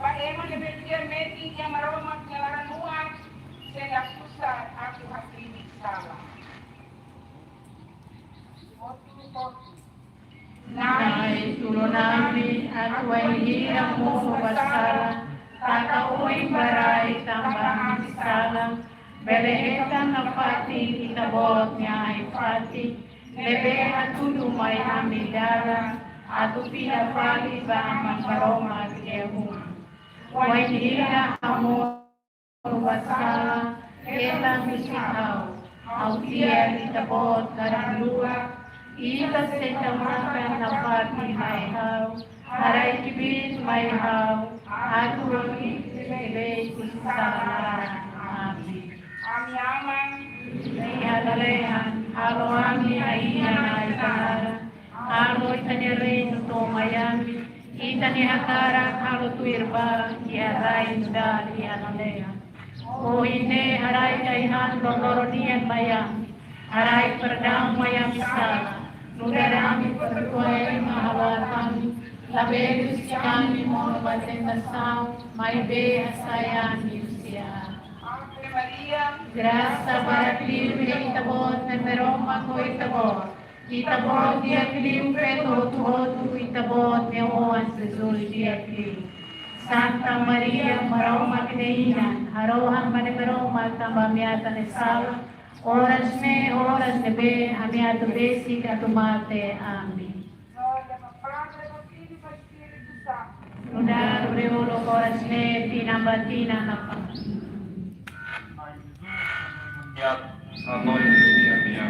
ba ema ne'ebé fiar metin iha Maromak nia laran-luak, seidauk susar atu hakrimi sala. Na'i, tulun ami atu wainhira monu ba sala, taka oin ba rai tanba ami sala, bele hetan nafatin Ita-Boot nia ain-fatin, ne'ebé hatudu mai ami dala, atu fila fali ba Aman Maromak nia uma. Wainhira ha'u monu ba sala, hetan husi ha'u, ha'u fiar Ita-Boot laran-luak, Ita sei tau matan nafatin mai ha'u, haraik kbiit mai ha'u, atu ha'u ikus beibeik husi sala laran. Amen. Ami Aman iha lalehan, halo ami-nia inan iha lalehan, halo Ita-nia reinu to'o mai ami, Ita-nia hakarak halo tuir ba iha rai nu'udar iha lalehan. Ohin ne'e haraik ai-han loroloron nian mai ami. Haraik perdaun mai ami-nia sala, nu'udar ami perdua ema haluha ami, labele husi ami monu ba tentasaun, maibé hasai ami husi aat. Ave Maria, grasa barak liu iha Ita-Boot, Maromak ho Ita-Boot. Ita-Boot di'ak liu feto hotu-hotu, Ita-Boot nia oan Jesus di'ak liu. Santa Maria, Maromak nia inan, harohan ba Maromak tanba ami-ata nia sala, oras ne'e, oras ne'ebé ami atu besik atu mate. Amen. Glória ao Padre, ao Filho e Ulu koras ne tina batina napa. Ya, sanoi ya, ya.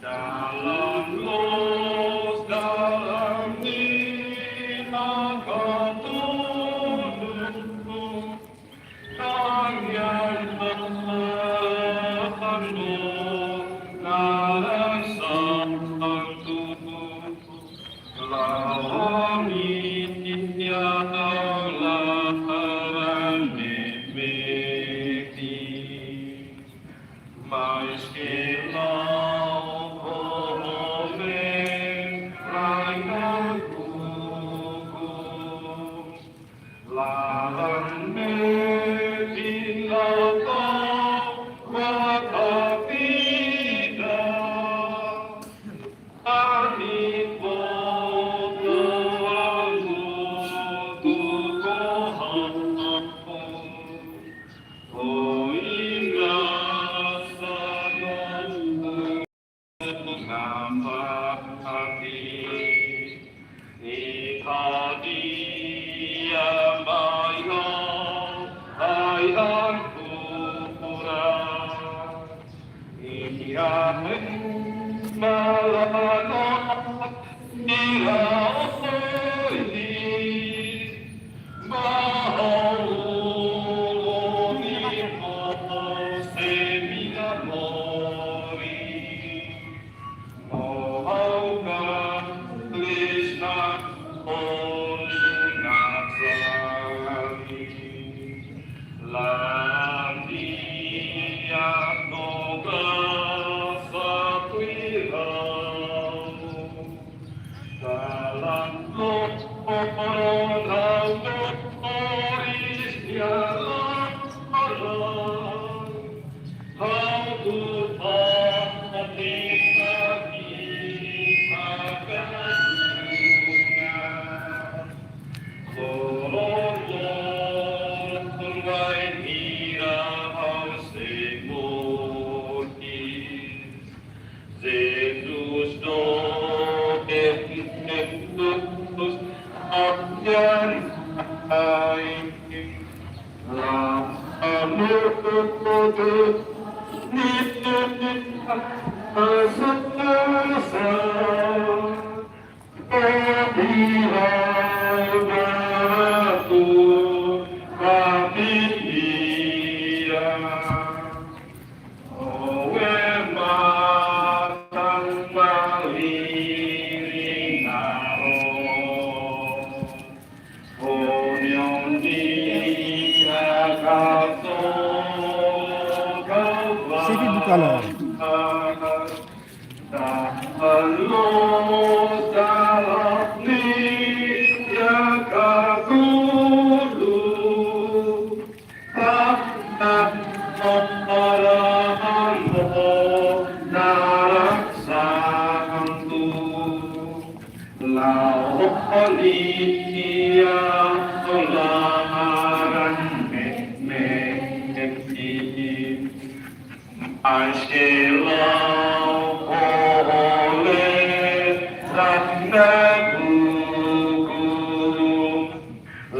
Dalam los, dalam ni, maka tunduk. Tangan berlalu, dalam satu. Lawan ni, ya Allah, Tuhan memeti. Maske lau ho ole rai na kuku, laran me bin lau tau wa kapita. Ani foto anu tu ko hapo. O inga sano napa hati. Ni hadi ya mai ho, ai ai kupura. Jesus, no te Jesus, ayan ai. La anu tu tu ni tu ni asa asa. Sigi buka la. Askela ole ratna buku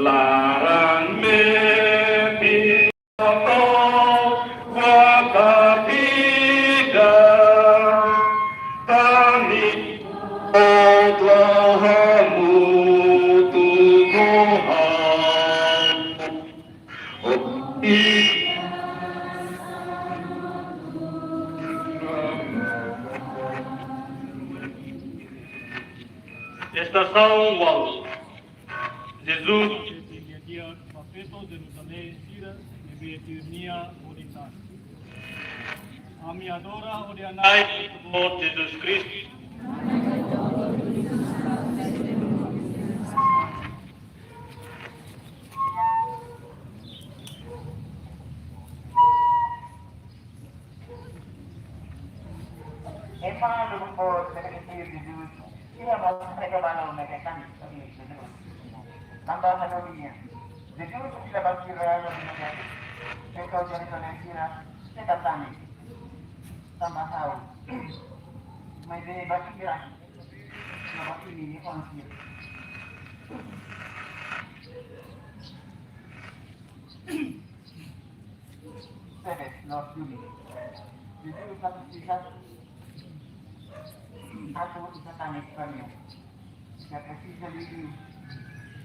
laran me pito wa kapita tani otla hamutu kohau. Estasaun ualu. Jesus, dia-dia ba feto Jerusalém sira ne'ebé tuir nia hodi tan. Ami adora hodi Na'i Ita-Boot Jesus Kristu. Ema lubuk boot ne'ebé tuir Jesus, sira mós prega balun ne'ebé tan, tapi Jesus. Tanba hanoin nia, Jesus fila ba sira no dina jadi, feto Jerusalém sira, sira tan tane. Tanba ha'u, maibé ba sira, sira ba sira, nia konsil. Sebes, los duni. Jadi, satu sisa, satu sisa tani Espanha. Saya presiza liu,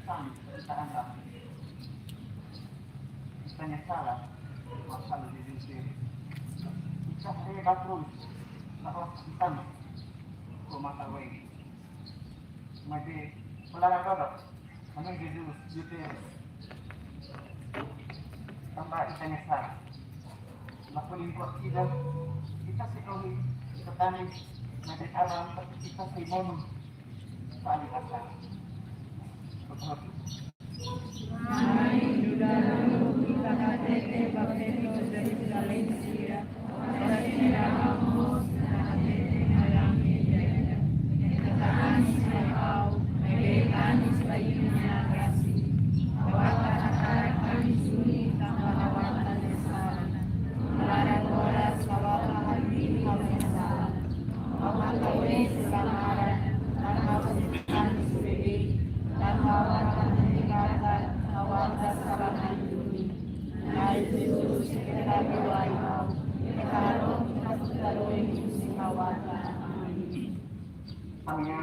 sami, kita anggap. Espanha salah, masalah di Indonesia. Kita saya batrus, bahwa kita, kau mata weng. Maibé, pelara baba, kami Jesus, G P S. Tanba ita nyesal. Laku lingkup ida, ita sei ohi, ita tani, maibé abang, ita sei monu. Fali asal. Betul. Mai, Yuda, ita hatete ba feto Jerusalém sira, Amin.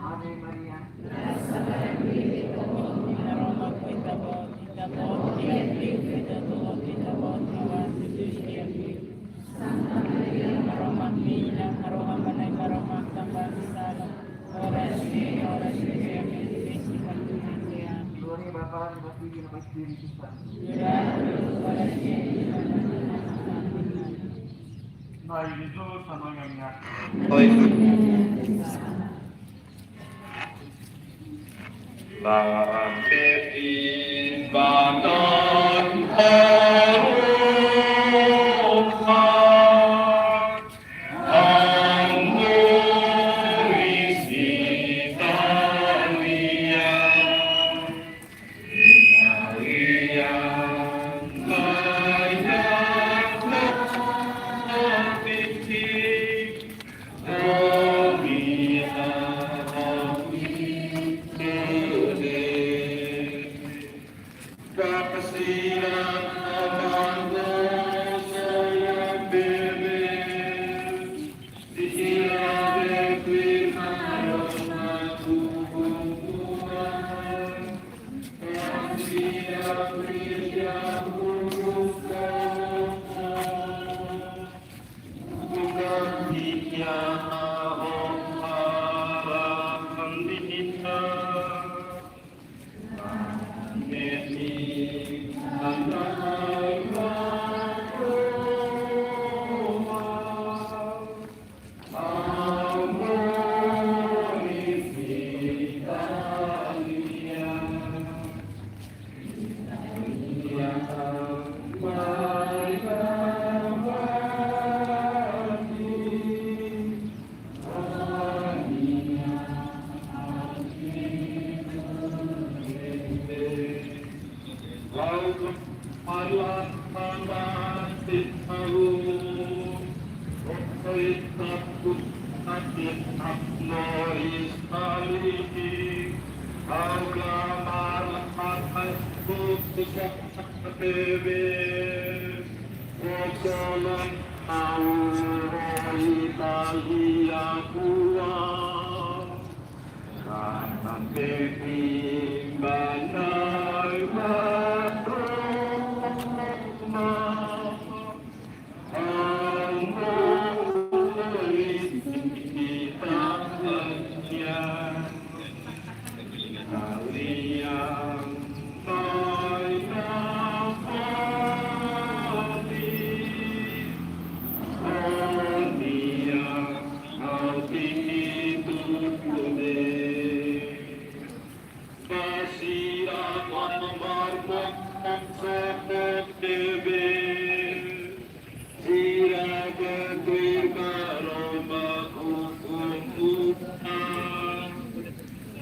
Ave Maria. Santa Maria, Maromak mina, Maromak manai, Maromak tanba sala. Ora sini, ora sini, Glória ao Pai, ao Filho e ao Espírito Santo. Na'i Jesus, sama ngai. Oi. Batetin banan harupa, anguri sitalia, sitalia, maiak na titi. Bebe, Rosolan, Auro, Italia, Kua. Kanan pepi, Banai, Matroma. Ba sira lamar mokmok sopot bebe. Sira ke tuir Maromak hukum Tuhan.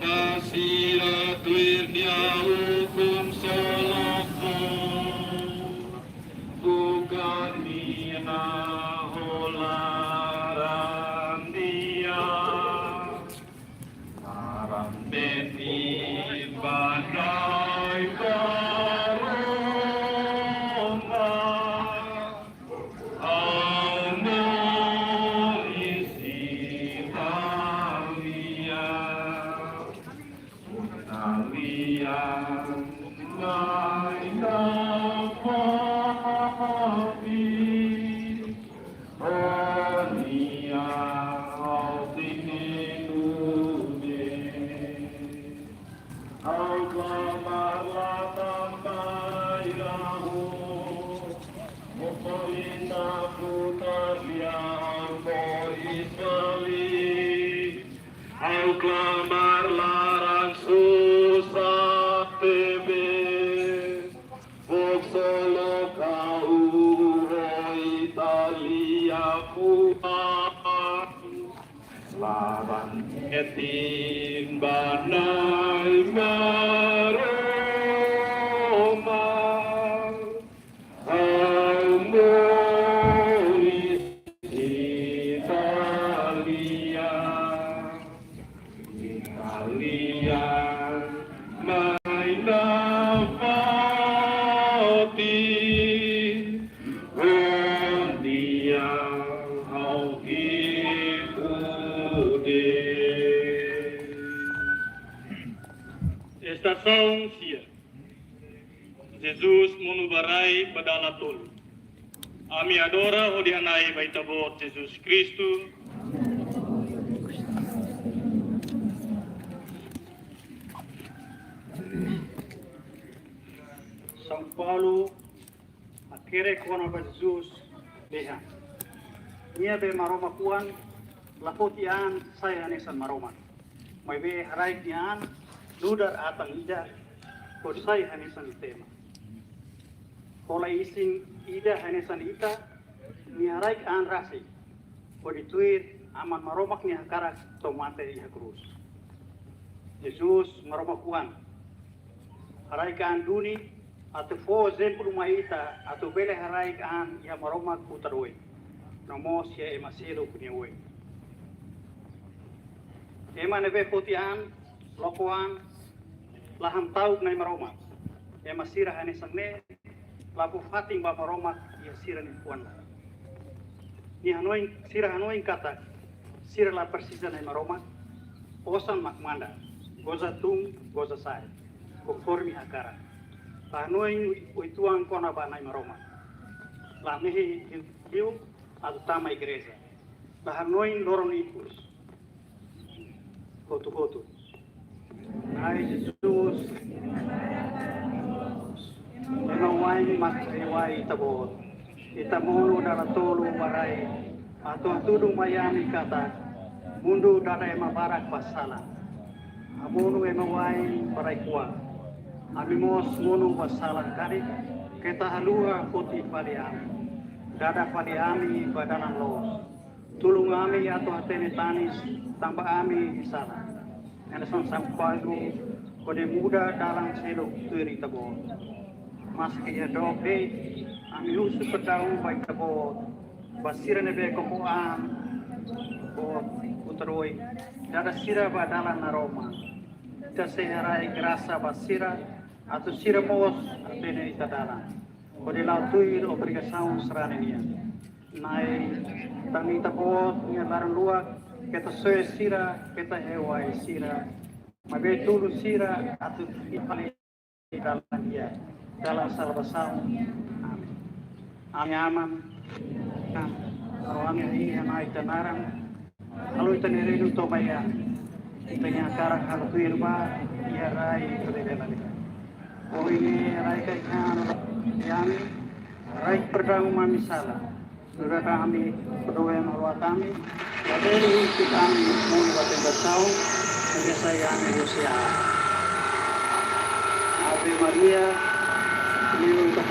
Ba sira tuir Nia hukum solok fó. Buka Nia ho laran Nia. Laran pepi Banai Maromak, Amoris Italia, Italia, Maina Papi. Ha'u klamar laran susar tebes. Bokso loka uho Italia fuan. Laran petin Banai Maromak. Amoris Italia. Italia, Maina Papi, Rondia, Hauki Kude. Estasaun sia. Jesus monu ba rai ba dala tolu. Ami adora hodi hana'i ba Ita-Boot Jesus Kristu. São Paulo hakerek kona-ba Jesus dehan: Nia be Maromak oan, la foti an sai hanesan Maromak. Maibé haraik nia an, nu'udar atan ida, hodi sai hanesan ita ema. Hola isin ida hanesan ita, nia haraik an rasik, hodi tuir Aman Maromak nia hakarak to'o mate iha krús. Jesus Maromak oan, haraik an duni, atu fó ezemplu mai ita, atu bele haraik an iha Maromak Futar Oin, no mós iha ema seluk nia oin. Ema ne'ebé foti an, loko an, la hamta'uk Na'i Maromak. Ema sira hanesan ne'e, la fó fatin ba Maromak iha sira-nia fuan laran. Nia hanoin, sira hanoin katak sira la presiza Na'i Maromak, osan mak manda, goza tun, goza sa'e, konforme hakarak. La hanoin uitoan kona-ba Na'i Maromak. La mehi liu atu tama igreja. La hanoin loron ikus. Hotu-hotu. Na'i Jesus, ema wa'in mak riwai Ita-Boot. Ita monu dala tolu ba rai, atu hatudu mai ami katak mundu dada ema barak ba sala. Ha'u monu ema wa'in ba rai-kuak. Ami mós monu ba sala karik, keta haluha foti fali ami. Dada fali ami ba dalan loos. Tulun ami atu hatene tanis tanba ami sala. Hanesan São Paulo, hodi muda dalan seluk tuir Ita-Boot. Maski iha dook de'it, ami husu perdaun ba Ita-Boot, ba sira ne'ebé koko an, Boot Futar Oin, dada sira ba dalan naroman. Ita sei haraik grasa ba sira, atu sira mós hatene ita dalan, hodi la'o tuir obrigasaun sarani nian. Na'i, ami Ita-Boot nia laran-luak, keta soe sira, keta hewai sira, maibé tulun sira atu iha fali dalan di'ak, dalan salvasaun. Amen. Ami Aman, ami iha Na'i nia naran, halo Ita-nia reinu to'o mai, Ita-nia hakarak halo tuir ba iha rai ita-nia rai. Ohin ne'e rai ka iha ami, rai perdaun ami sala. Nu'udar ami perdue no roa kami, labele husi kami monu ba tentasaun, maibé sai ami husi aat. Ave Maria, liu ka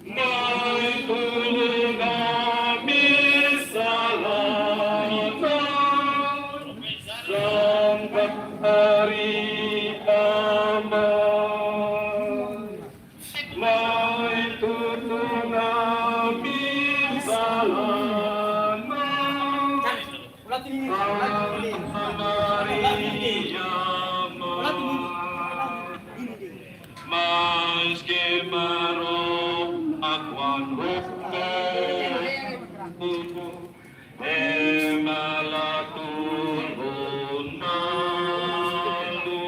Mai tulun ami sala Na'i, sampai hari kiamat. Mai tulun ami sala Na'i, Santa Maria, Maske maromak wan roko, ema la tulun malu,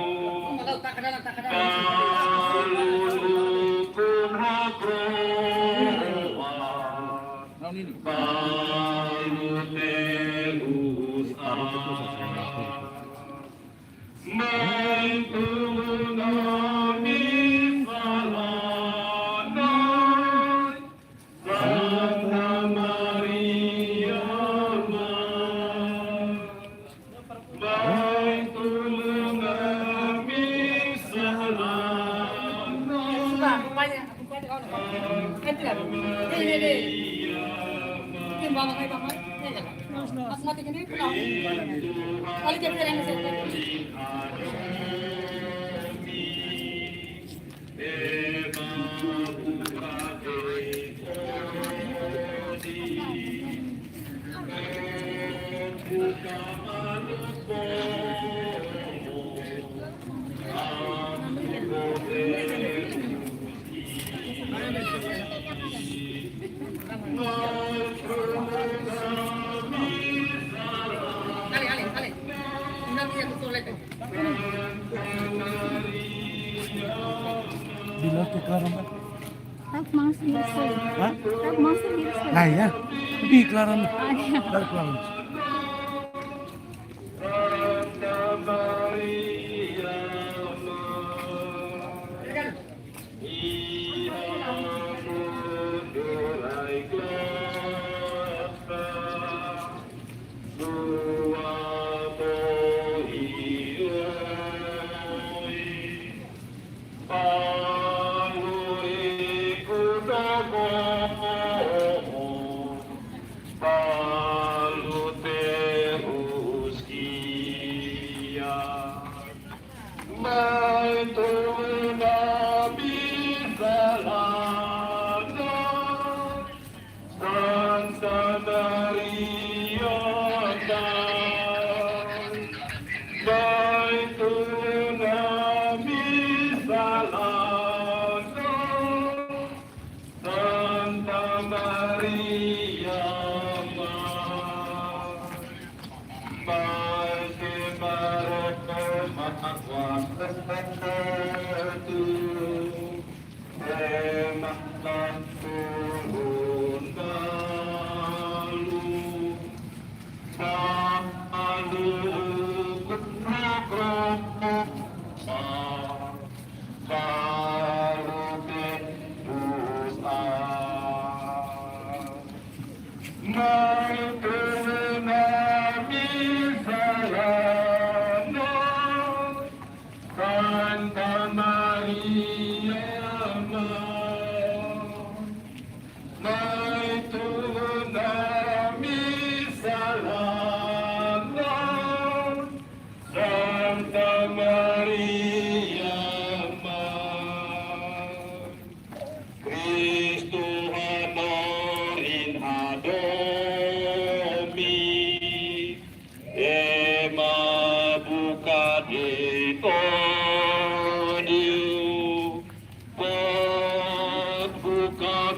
malu ukun hakroa, malu terus. Mai tulun ami sala Na'i, Santa Maria, Mãe. Mai tulun ami sala Na'i. Sudah, banyak. Bila tu klaran ba? Tap masuk di sini. Hah? Tap masuk di sini. Nah, ya. Di klaran. Ah, iya. Dari klaran.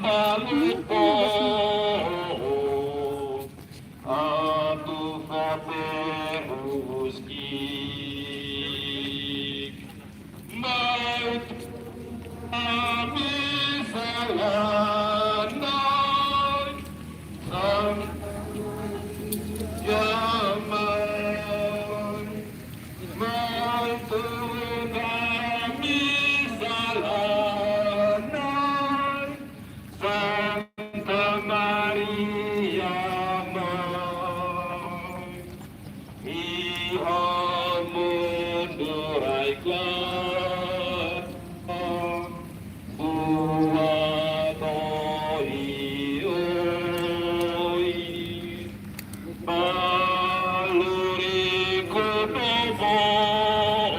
Malu povu atu fó terus ki'ik. Mai tulun ami-nia Santa Maria Mãe, ya Mãe. Mai tulun ami-nia Santa Maria Mãe, Santa Maria Mãe, iha mundu rai-laran, buat oioin, balu riku'u no fo'or,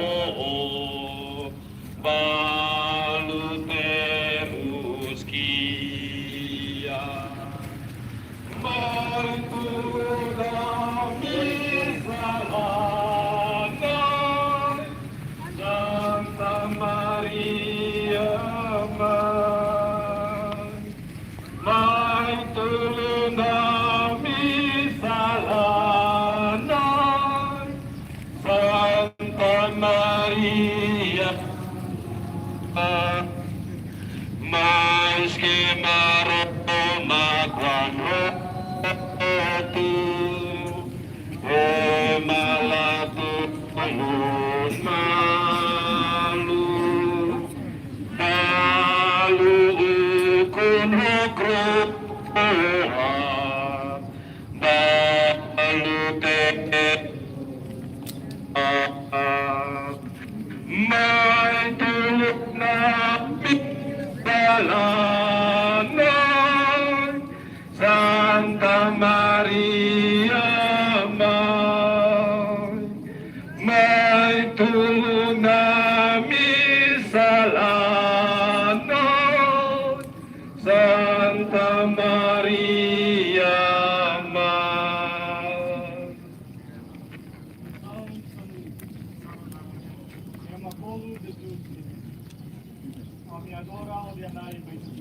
balu terus ki'ik. Mai tulun ami-nia Santa Maria Mãe, Santa Maria Mãe. Mai tulun ami-nia Santa Maria Mãe, Santa Maria. Maske Maromak kuandu hotu, ema la tulun malu. Balu ukun ho kro'at, balu te Mai tulun ami-nia Santa Maria Mãe. Mai tulun ami-nia Santa Maria Mãe. Ema povu de Deus, ami adora o dia nai mai tu.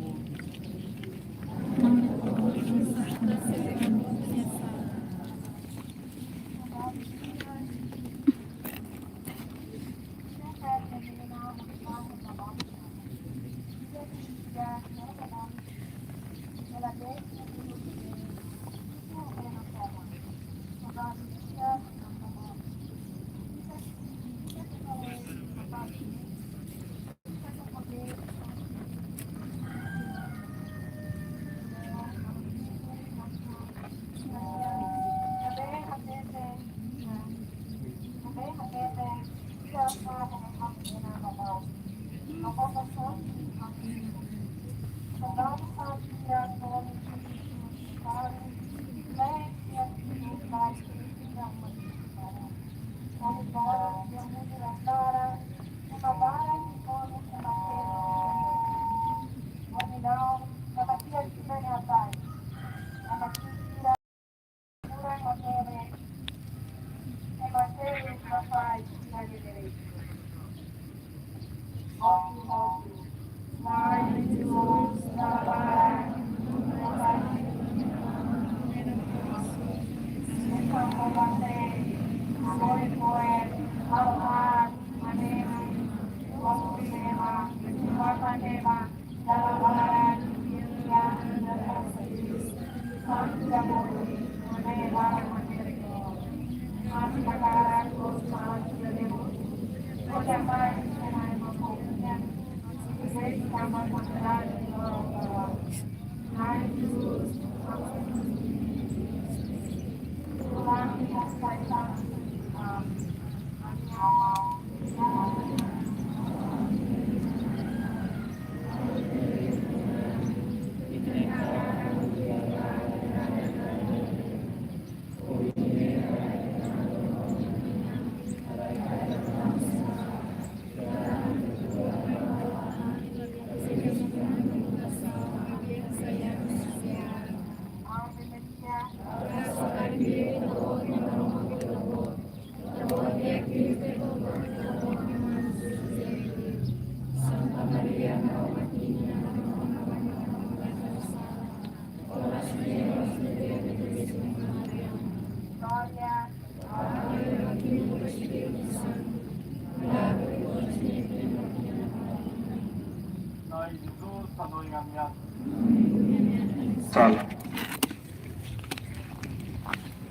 Sala.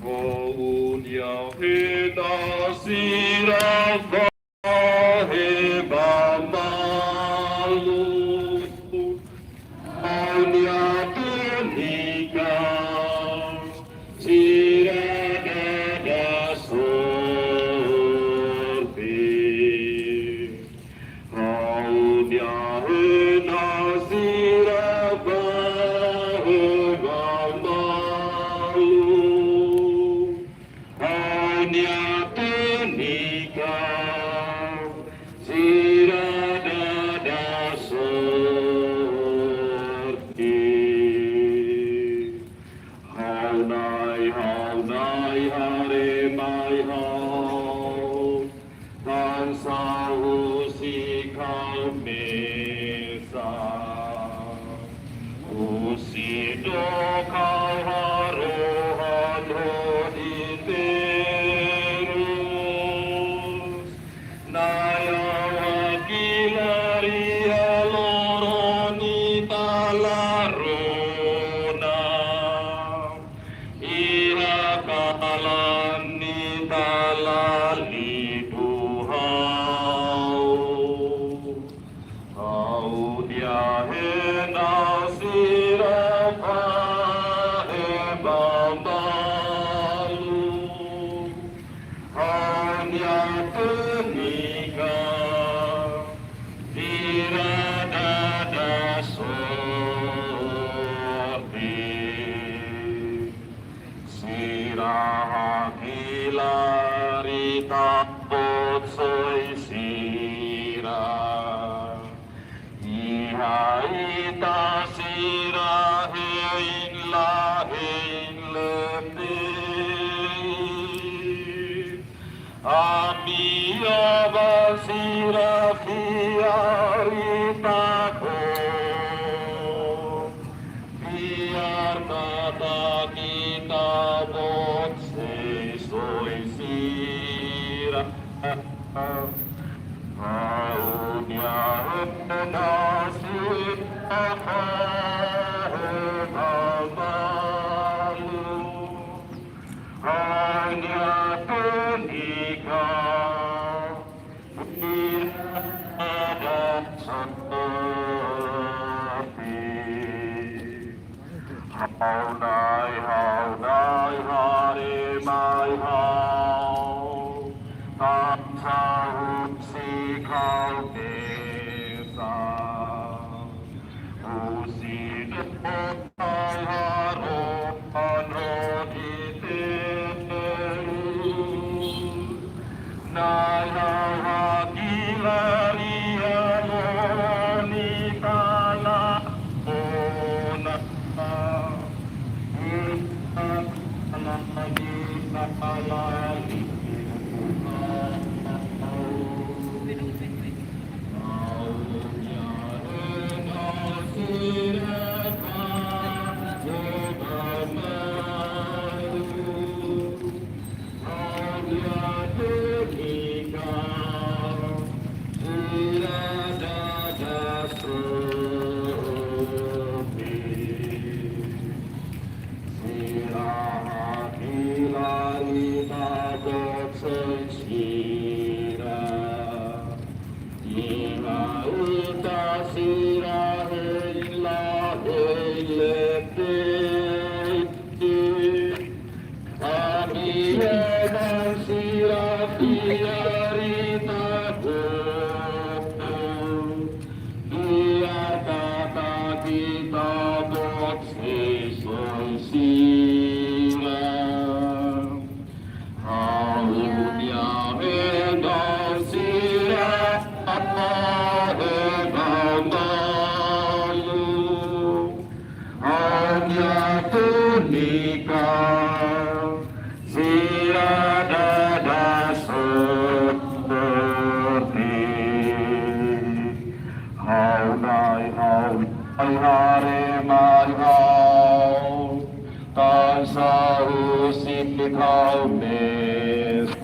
Ha'u-nia hena sira fahe ba malu. Ha'u-nia túnika sira dada sorte. Ha'u-nia hena sira fahe ba malu. Ha'u-nia túnika sira dada sorte. Ha'u Na'i, ha'u Na'i, haree mai ha'u, tansá husik ha'u mesak. Husi dook ha'u harohan hodi terus. Na'i, ha'u hakilar iha loron Ita la rona. Iha kalan Ita la lidu ha'u. Ha'u-nia hena sira fahe ba malu. Ha'u-nia túnika sira dada sorte. Sira hakilar Ita-Boot soe sira. Iha Ita sira hein la hein leten. Ami aban sira fiar Ita-Boot. Fiar katak Ita-Boot sei soe sira. Ha'u-nia hena sira fahe ba malu. Ha'u-nia túnika sira dada sorte. Ha'u Na'i, ha'u Na'i, haree mai ha'u, tansá husik ha'u mesak. Husi dook ha'u harohan hodi terus. Na'i, ha'u hakilar iha loron Ita la rona. Ita la lidu ha'u. Sira hakilar Ita-Boot soe sira. Iha Ita sira hein la hein leten. Ami aban sira fiar Ita-Boot. Fiar katak Ita-Boot sei soe sira. Ha'u-nia hena sira fahe ba malu. Ha'u-nia túnika sira dada sorte. Ha'u Na'i, ha'u Na'i, haree mai ha'u, tansá husik ha'u mesak.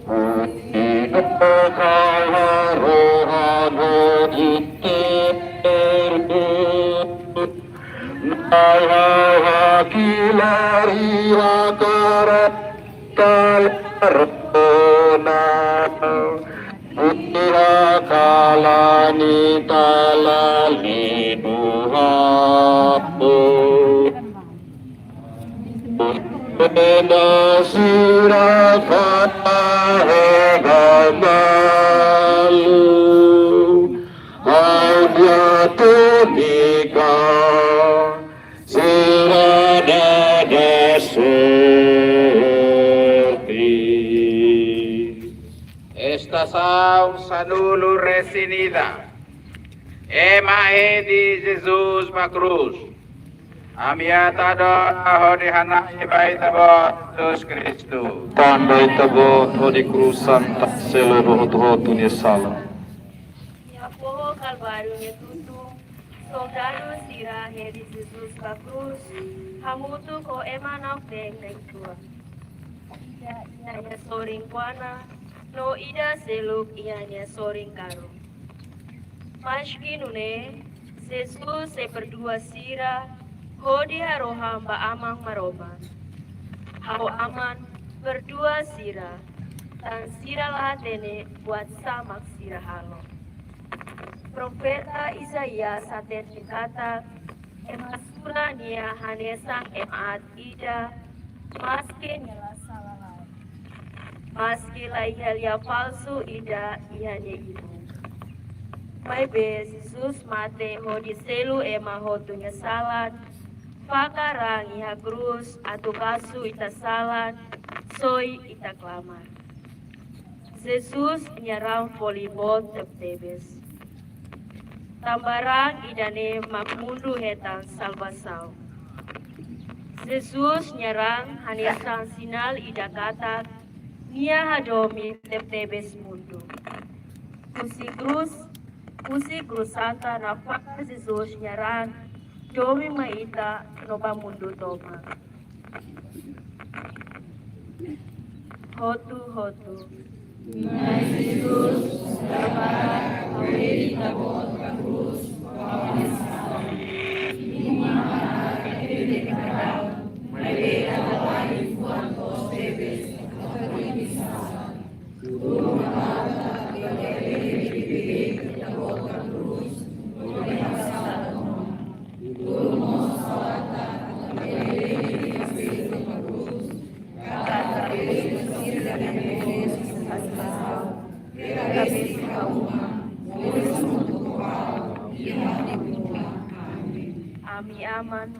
Husi dook ha'u harohan hodi terus. Nau hau hakilar iha kara kala rona, iha kala nia tala liu ha'u. Ena sira fahe malu, ha'u-nia túnika sira dada sorte. Estasaun sanulu-resin-ida. Ema hedi Jesus ba krús. Ami ata doa hodi hana'i ba Ita-Boot Jesus Kristu. Tanba Ita-Boot hodi krús santa, selu ba hotu-hotu nia sala. Iha foho Kalváriu nia tutun, soldadu sira hedi Jesus ba krús, hamutuk ho ema na'ok-neen na'in-rua. Ida iha nia sorin kuana, no ida seluk iha nia sorin karuk. Maski nune'e, Jesus sei perdua sira, hodi harohan ba Aman Maromak. Ha'u Aman, perdua sira, tan sira la hatene buat sá mak sira halo. Profeta Isaías hatete katak, ema sura nia hanesan ema aat ida, maski nia la sala lai. Maski la iha lia falsu ida iha nia ibun. Maibé Jesus mate hodi selu ema hotu nia sala, fakar raan iha krús atu kasu ita sala, soi ita klamar. Jesus nia raan foli boot tebetebes. Tanba raan ida-ne'e mak mundu hetan salvasaun. Jesus nia raan hanesan sinál ida katak nia hadomi tebetebes mundu. Husi krús, husi krús santa nafatin Jesus nia raan domin mai ita no ba mundu tomak. Hotu-hotu. Mas Jesus, trabalha com ele, tá bom, tá cruz, com a missão. E uma marca que ele tá, mas ele tá lá e voando os bebês, a tua missão. Ami Aman.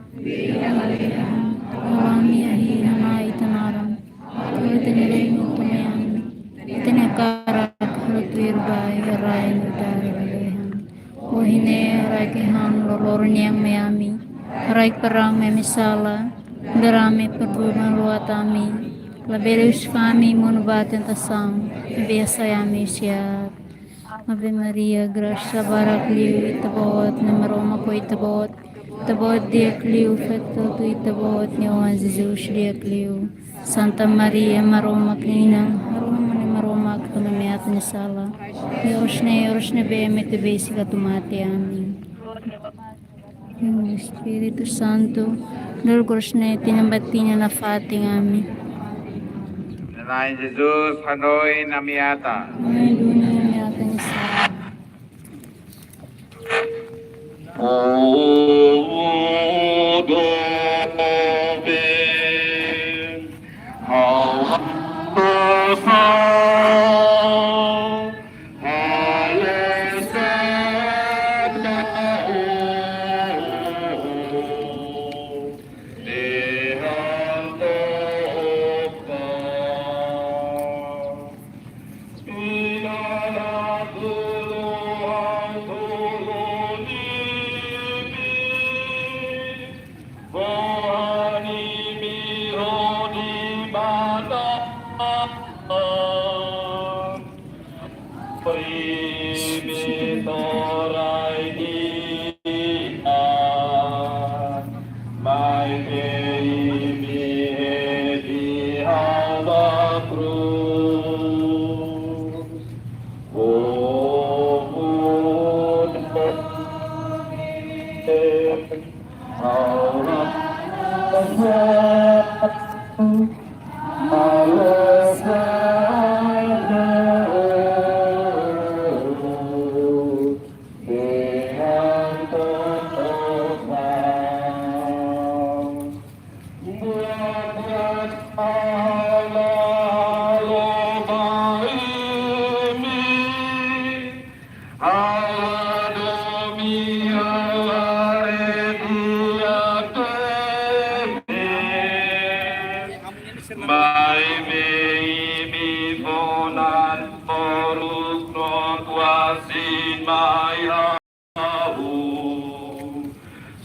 Ami ahi hana ita naran. Atu ita-nia reinu tun mai ami. Ita-nia hakarak halo tuir ba iha rai nu'udar iha lalehan. Ohin ne'e haraik an loroloron nian mai ami. Haraik an raan ami-nia sala. Nu'udar ami perdua ba loloos ami. Labele husu fali ami monu ba tentasaun. Maibé hasai ami husi aat. Ave Maria, grasa barak liu, Ita-Boot, Na'i Maromak ho Ita-Boot. Ita-Boot di'ak liu, feto hotu Ita-Boot nia oan Jesus di'ak liu. Santa Maria, Maromak nia inan, harohan Na'i Maromak tanba ami atan nia sala. Oras ne'e, oras ne'ebé ami tebes ka atu mate. Amen. Espíritu Santu, nu'udar oras ne'e, tinan ba tinan nafatin ami. Na'i Jesus hanoin ami atan. Hanoin duni ami atan nia sala. Maibé imi fó-na'in, moruk no tuasin mai ha'u.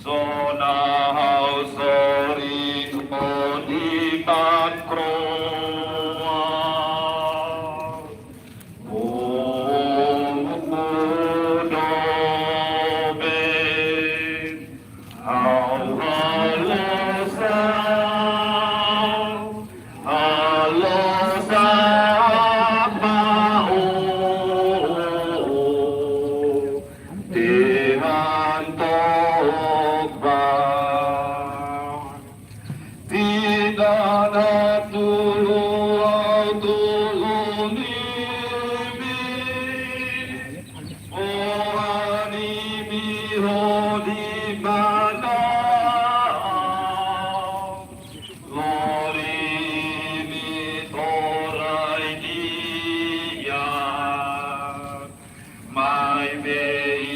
Sona ha'u sorin hodi makroa. Mudo be ha'u halo sa, halo sa ba o, te han tok ba. Tinan tulun, tulun imi, ohan imi hodi manán. Lori imi to'o rai di'ak. Maibé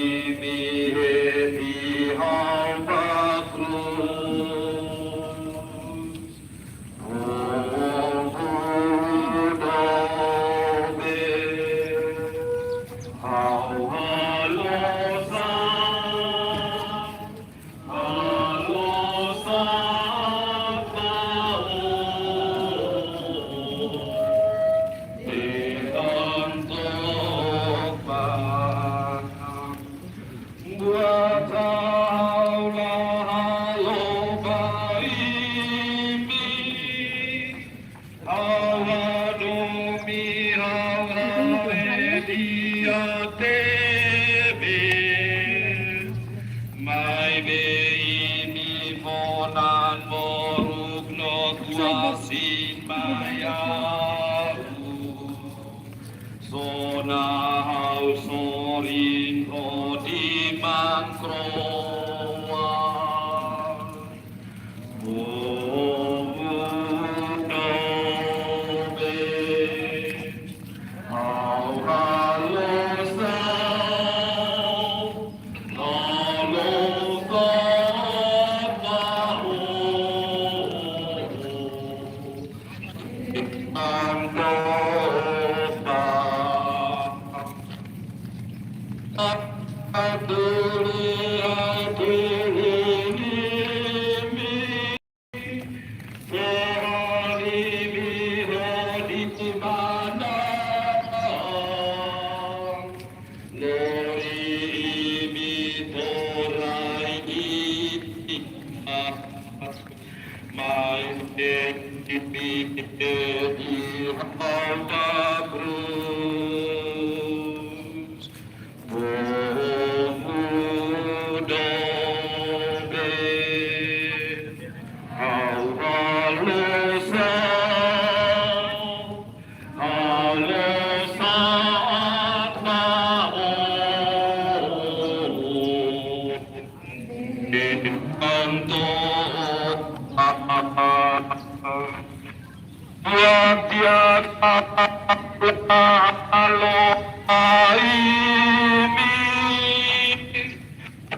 imi hedi ha'u ba krús. Povu doben, ha'u halo sa, halo sa ba o, te han tok ba. Buat ha'u la halo ba imi, ha'u hadomi ha'u haree di'ak tebes. Maibé imi fó-na'in, moruk no tuasin mai ha'u. Sona ha'u sorin hodi makroa. Povu doben, ha'u halo sa, halo sa ba o. Mai te ti te di hau ta krús. Povu doben, ha'u halo sa, halo sa ba o. Tanto ba. Tiap-tiap halo imi,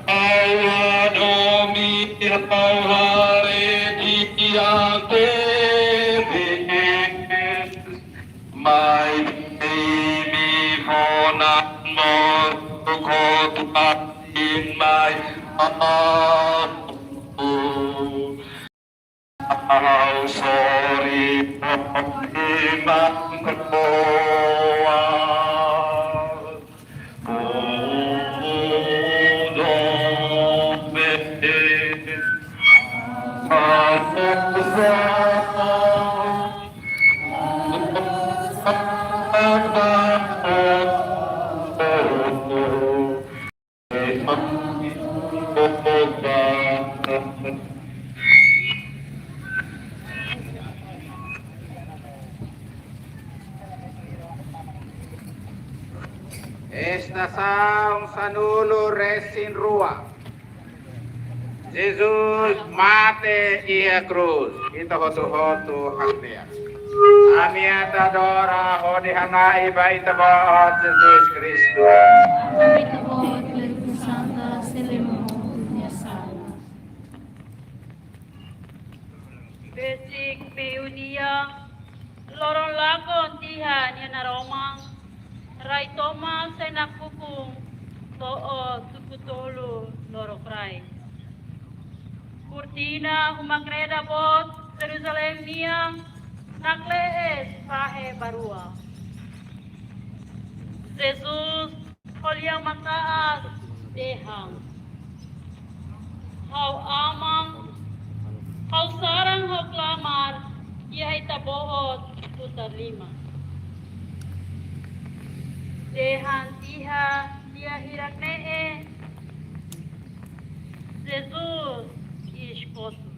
ha'u hadomi ha'u haree di'ak tebes. Maibé imi fó-na'in, moruk no tuasin mai ha'u. Ha'u sorin hodi makroa. Povu doben, ha'u sa, ha'u sa ba o. Estasaun sanulu-resin-rua. Jesus mate iha krús. Ita hotu-hotu hakne'ak. Ami ata adora hodi hana'i ba Ita-Boot Jesus Kristu. Ita-Boot, Espíritu Santu, seluk nia sala. Besik meiudia, loron lakon tiha nia naroman, rai tomak sai nakukun to'o tuku tolu lorokraik. Kurtina humak reda boot Jeruzalein nian nakle'es fahe ba rua. Jesus ko'alia maka'as dehan: Ha'u Aman, ha'u saran, ha'u klamar iha Ita-Boot futar lima. Dehan tiha lia hirak-ne'e, Jesus iis kotuk.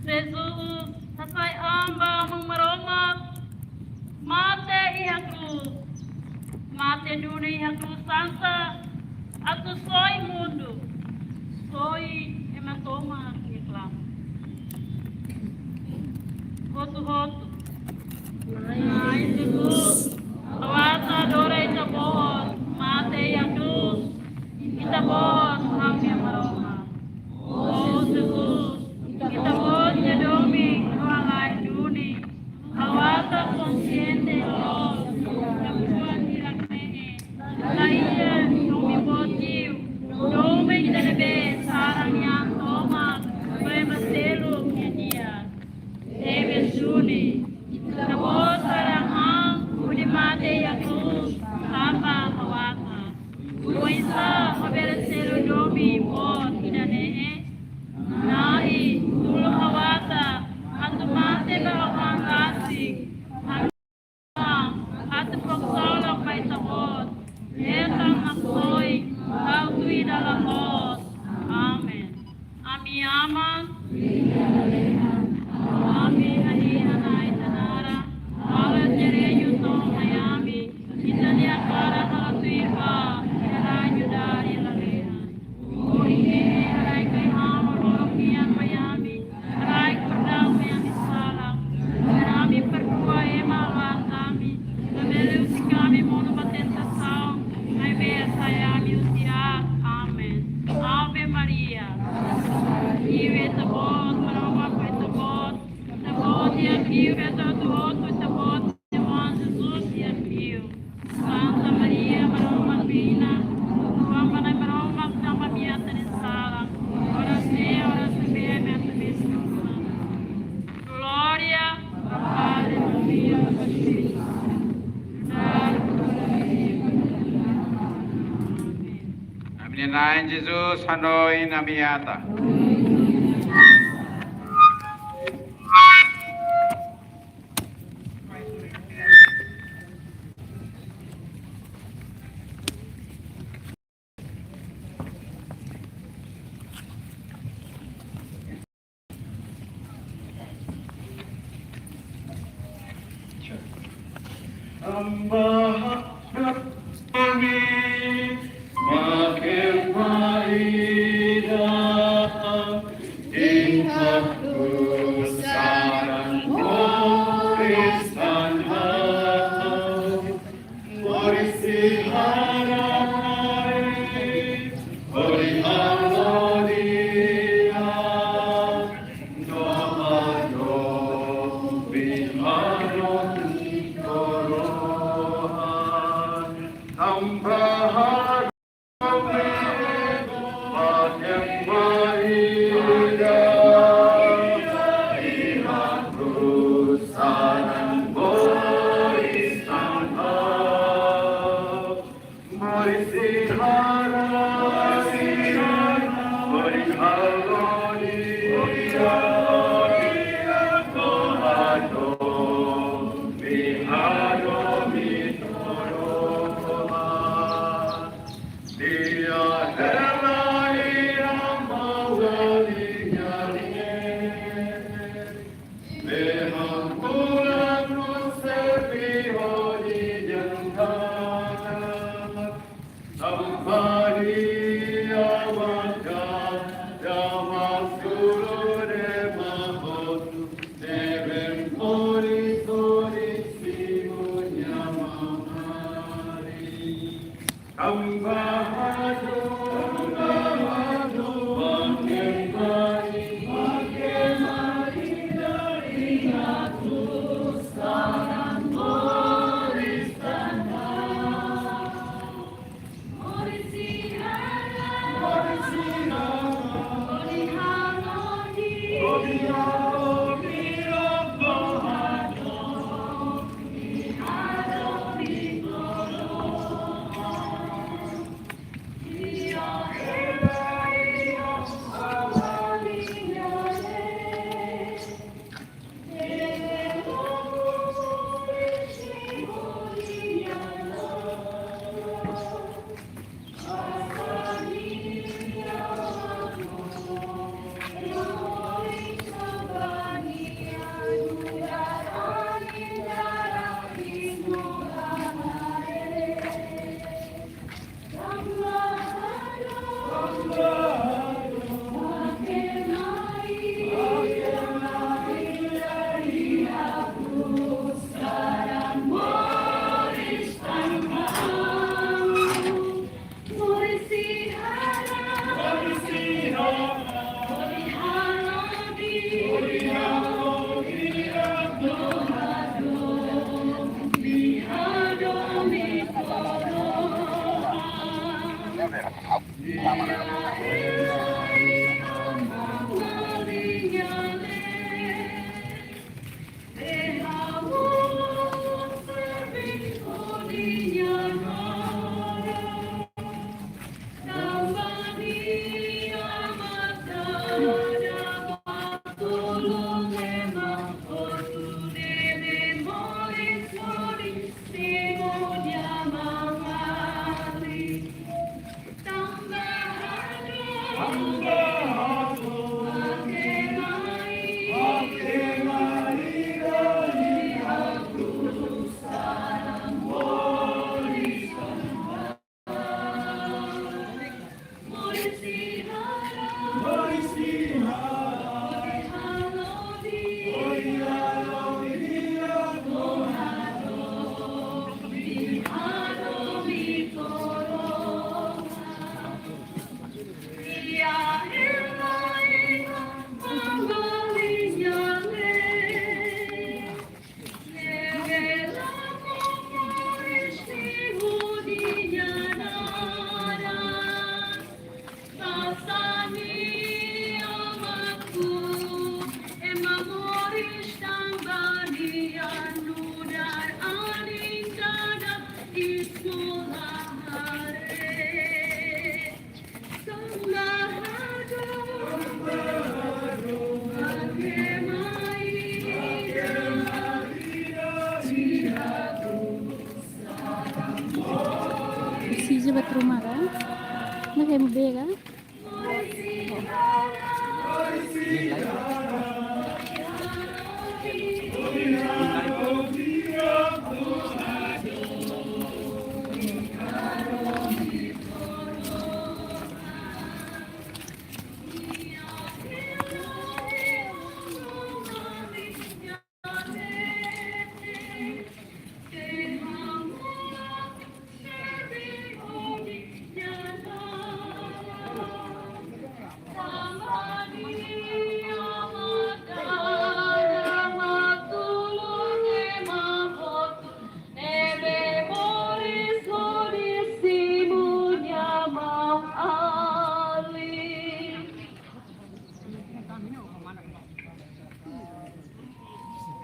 Jesus hasai an ba Aman Maromak, mate iha krús. Mate duni iha krús santa, atu soi mundu, soi ema tomak nia klamar. Hotu-hotu. Na'i Jesus, ha'u ata adora Ita-Boot mate iha krús. Ita-Boot ha'u-nia Maromak. Ó Jesus, Ita-Boot nia domin, ha'u halai duni. Ha'u ata konsiente loos, kabuan hirak-ne'e. Laiha domin boot liu, domin ida-ne'ebé saran an tomak ba ema seluk nia di'ak. Tebes duni, Ita-Boot saran an hodi mate iha krús tanba ha'u ata. Oinsá ha'u bele selu domin boot ida-ne'e? Na'i, tulun ha'u ata atu mate ba ha'u-nia an rasik, atu fó ksolok ba Ita-Boot, hetan haksoit, ha'u tuir dalan loos. Amen. Ami Aman, ami hahi'i Na'i nia naran, halo nia reinu to'o mai ami, Ita-nia hakarak halo tuir bá, iha rai nu'udar iha lalehan. Ohin ne'e haraik ai-han loroloron nian mai ami, haraik perdaun mai ami-nia sala, tanba ami perdua ema halo aat ami, labele husik ami monu ba tentasaun, maibé hasai ami husi aat. Amen. Ave Maria. Iha Ita-Boot, Maromak ho Ita-Boot, Ita-Boot di'ak liu iha hotu-hotu, Ita-Boot nia Maun Jesus di'ak liu. Santa Maria, Maromak nia inan, tuan ba Na'i Maromak, tanba ami atan nia sala, oras ne'e, oras ne'ebé ami atan besi nia sala. Glória ao Pai, ao Filho, ao Espírito Santo. Ami-nia Na'i Jesus hanoin ami atan. Tanba ha'u-nia domin, makin faida, iha krús saran Kristu. Sija ba trumara, na hemu bega.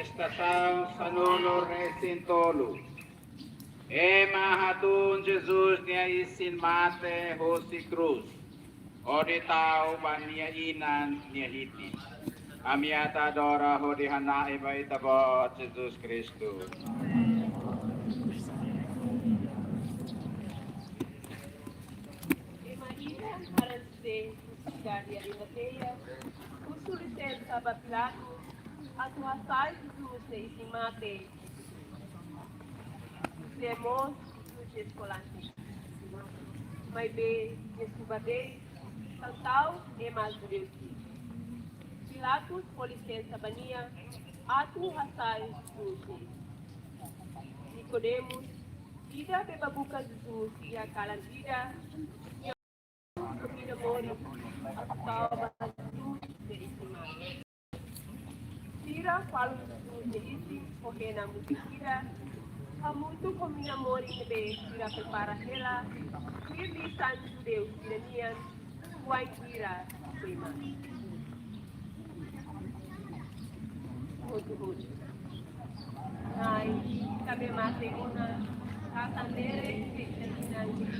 Estasaun sanulu-resin-tolu. Ema hatún Jesus nia isin mate husi krús, hodi tau ba nia inan nia hitin. Ami atu adora hodi hana'i ba Ita-Boot Jesus Kristu. Ema ida naran José, husi sidade Arimateia, husu lisensa ba Pilatus atu hasai Jesus nia isin mate. José mós Jesus nia eskolante. Maibé Jesus bá de'it, tau ema judeu sira. Pilatus fó lisensa ba nia atu hasai Jesus. Nikodemus, ida be bá buka Jesus iha kalan ida, ho mina moris atu tau ba Jesus nia isin mate. Sira falun Jesus nia isin ho hena mutin sira, hamutuk ho mina moris ne'ebé sira prepara hela, tuir lisan judeu sira-nian, wainhira sei mate. Na'i, ita-boot mate ona, tata lere ke ita-nia inan,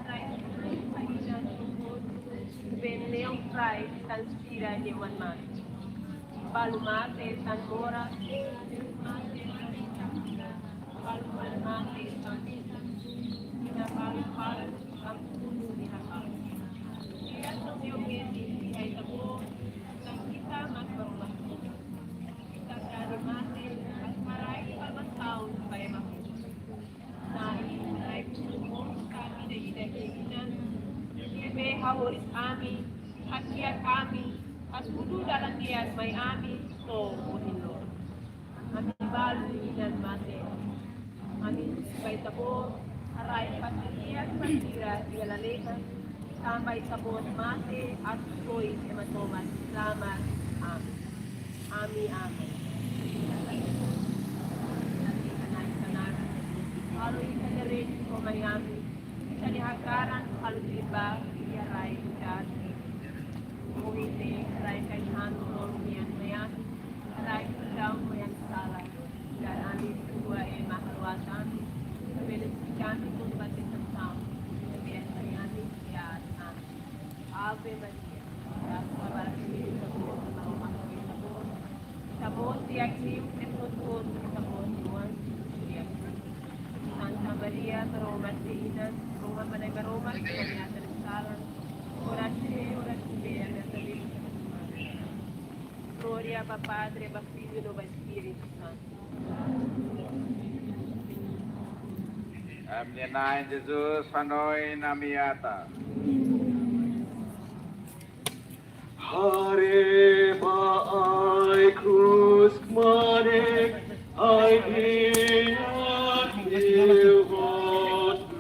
rai ita-nia inan, bele rai tan sira-nia oan mate. Balu mate tan moras, balu mate tan ita, ita balu palu tan pulu di hapa. Dia sosial media, ita-boot, tan ita mak berumah. Ita-nia mate, rai palmas taun, bai mak. Na'i, rai pulu kami de ida ke ida. Ne'ebé ha'u hori ami, hatiha ami, hatudu dalan di'ak mai ami, to'o ohin loron. Ami balu inan mate. Ami husu ba Ita-Boot, rai fase di'ak ba sira iha lalehan, tanba Ita-Boot mate, atu lori ema tomak selamat. Amen. Amen, amen. Halo ita-nia reinu mai ami, ita-nia hakarak halo liu ba iha rai ida. Ohin ne'e rai kain hanu loro nian mai ami, rai perdão mai ami sala. Ida-ne'e atu lori ema haluha ami, bele fó ami ba tentasaun, maibé livra ami husi aat. Amen. Ave Maria, grasa barak iha Ita-Boot, Maromak ho Ita-Boot. Ita-Boot di'ak liu entre todas as mulheres, Ita-Boot nia oan di'ak liu. Santa Maria, Maromak nia inan, roga ba Na'i Maromak, ita-nia atan salan, oras ne'e, oras ne'ebé ami atan. Glória ba Padre, ba Filho, no ba Espíritu Santo. Ami-nia Na'i Jesus, fó hanoin ami-nia atan. Haree ba ai-krús kmanek, ai-di'ak liu hotu.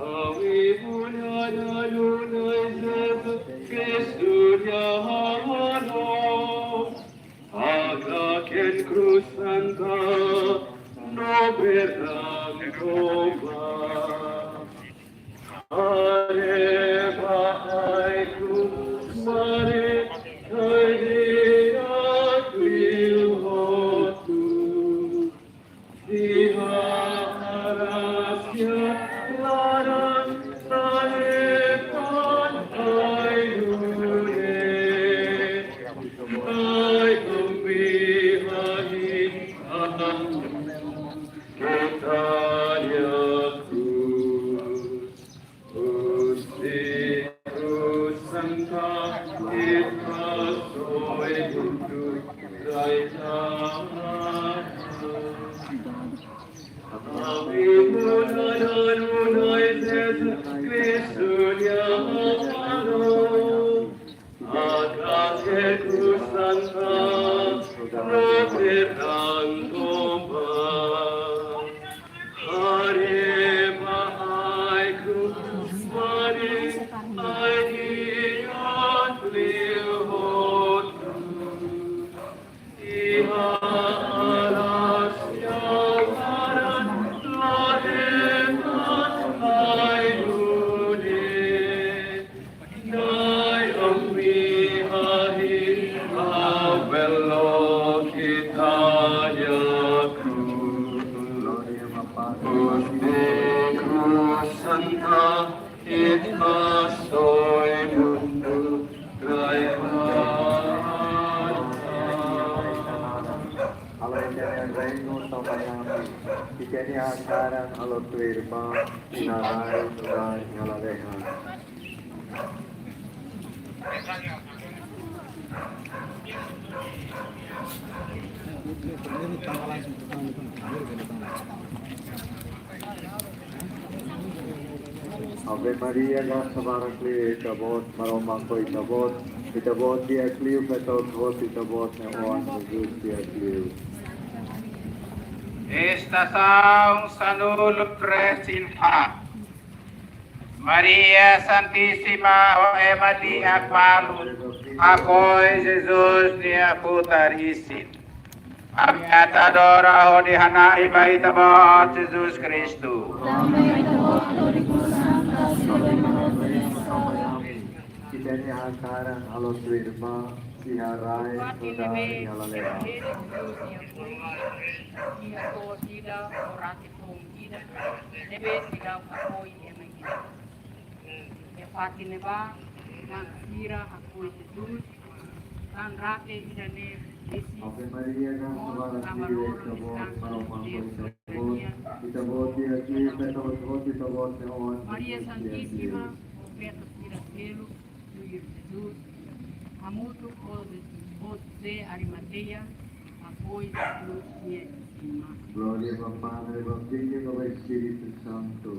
Ami-nia Na'i Jesus Kristu nia halo, hakat iha krús santa no berang toba. Haree ba ai-krús, mari, ai-nia liu hotu. Iha alas nia laran, na hetan ai-nune. Na'i, ami hahi'i, ah, Ita-nia krús, husi krús santa, ita soe butuh rai. Ami-nia Na'i Jesus Kristu nia halo, hakat iha krús santa no berang toba. Haree ba ai-krús, mari, ai-nia liu hotu. Iha alas nia laran, na hetan ai-nune. Na'i, ami hahi'i, ah, belok ita-nia krús. Husi krús santa, ita soe butuh rai. Halo ita-nia reinu tama iha ami. Ita-nia hakarak halo tuir ba iha rai no iha lalehan. Ave Maria, grasa barak liu iha Ita-Boot, Maromak ho Ita-Boot, Ita-Boot di'ak liu feto hotu, Ita-Boot nia oan Jesus di'ak liu. Estasaun sanulu-resin-haat. Maria Santísima ho ema di'ak balu hakoi Jesus nia futar isin. Ami atu adora hodi hana'i ba Ita-Boot Jesus Kristu. Ita-nia hakarak halo tuir ba iha rai no iha lalehan. Ne'ebé seidauk hakoi ema ida. Iha fatin ne'ebá, tan sira hakoi Jesus, tan rate ida-ne'e besik. Ave Maria, grasa barak liu iha Ita-Boot, Maromak ho Ita-Boot, Ita-Boot di'ak liu feto hotu, Ita-Boot nia oan Maria Santísima, profeta sira seluk, tuir Jesus, hamutuk ho José Arimateia, hakoi Jesus nia isin-mate. Glória ba Padre, ba Filho, ba Espíritu Santo.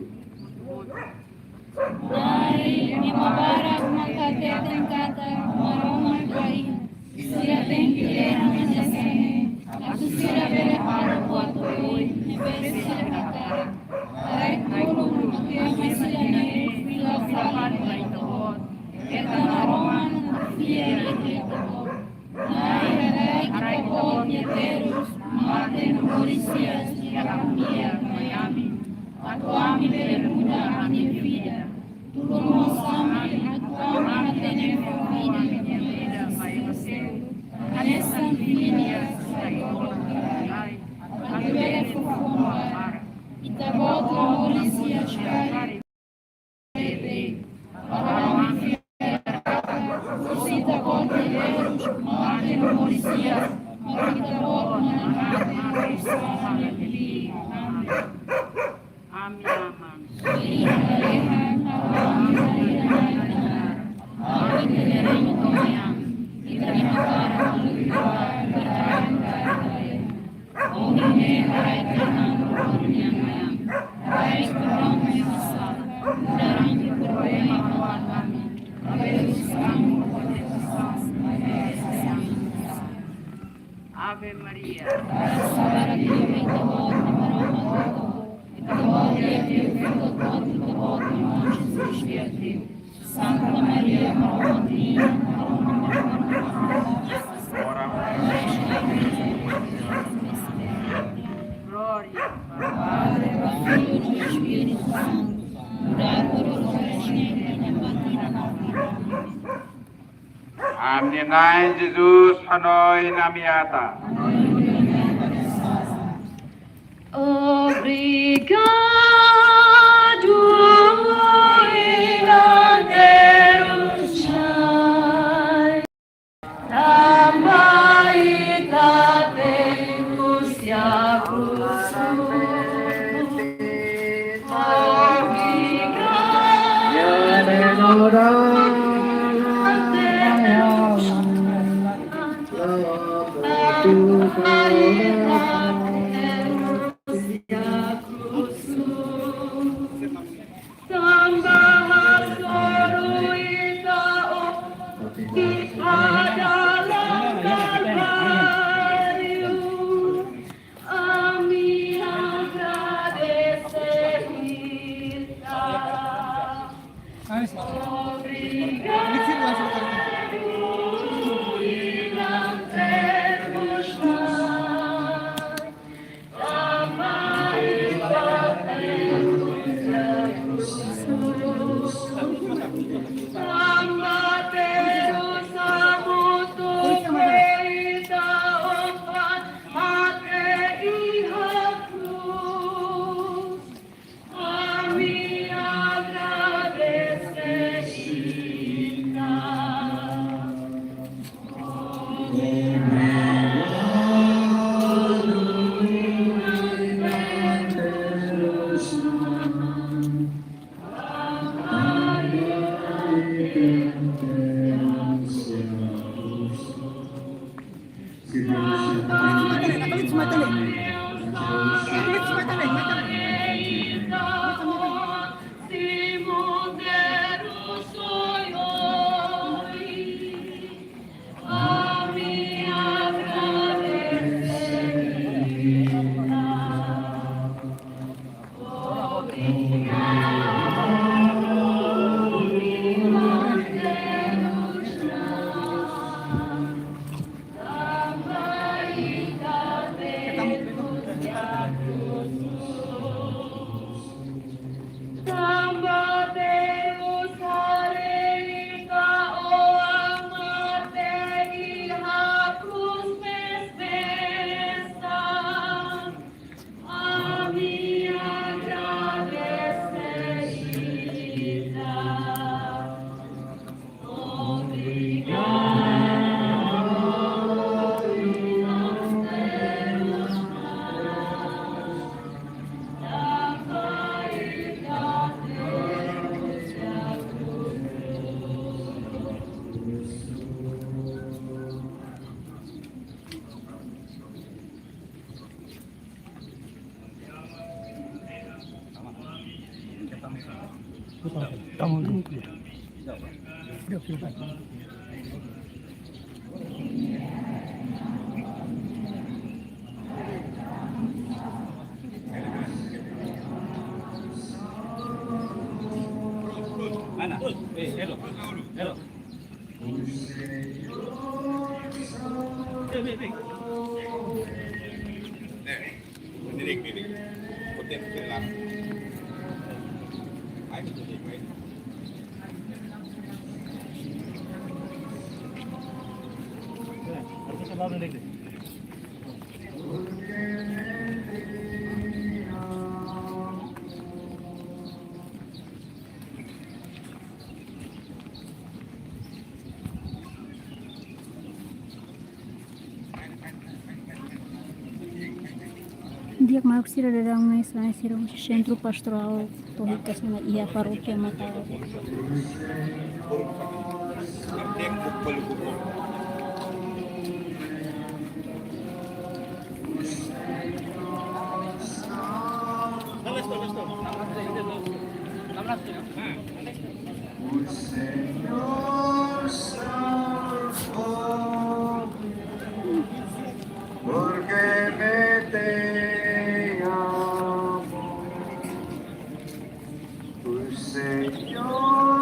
Na'i, ema barak mak hateten katak Maromak iha. Sira tenke hetan hanesan ne'e, atu sira bele halo buat oioin ne'ebé sira hakarak. Haraik tulun atu ema sira-ne'e fila fali ba Ita-Boot. Hetan naroman no fiar iha Ita-Boot. Na'i, haraik Ita-Boot nia terus, mate no moris hi'as iha ami-nia mehi, atu ami bele muda ami-nia vida. Tulun mós ami atu ami hatene fó vida iha ami-nia vida ba ema seluk, hanesan Filho nia sai hotu iha rai, atu bele fó foun ba barak. Ita-Boot la moris hi'as karik. Husi Ita-Boot nia terus, mate no moris hi'as, mak Ita-Boot manán mate no moris hi'as iha ami-nia vida. Amen. Amen. Ave Maria. Santa Maria, Madre de Deus, ora. Glória. Padre, Filho e Espírito Santo. Orai por nós, agora e na hora de nossa morte. Ami-nia Na'i Jesus, hanoin ami atan. Obrigadu, Inan Terus Nai. Tanba Ita tenke husi krús. Ami agradese Ita. Obrigadu, Inan Terus Nai. Tanba Ita tenke husi krús. Tanba terus hamutuk Ita, ó Fadre, mate iha krús. Ami agradese Ita. Tanba terus haree Ita, ó Aman, mate iha krús meskos. Ami agradese Ita. Di'ak maluk sira, daudaun ne'e sira husi Sentru Pastorál Tohi Kasina iha Parókia Mataroa. O Señor salvó, porque me te amó. O Señor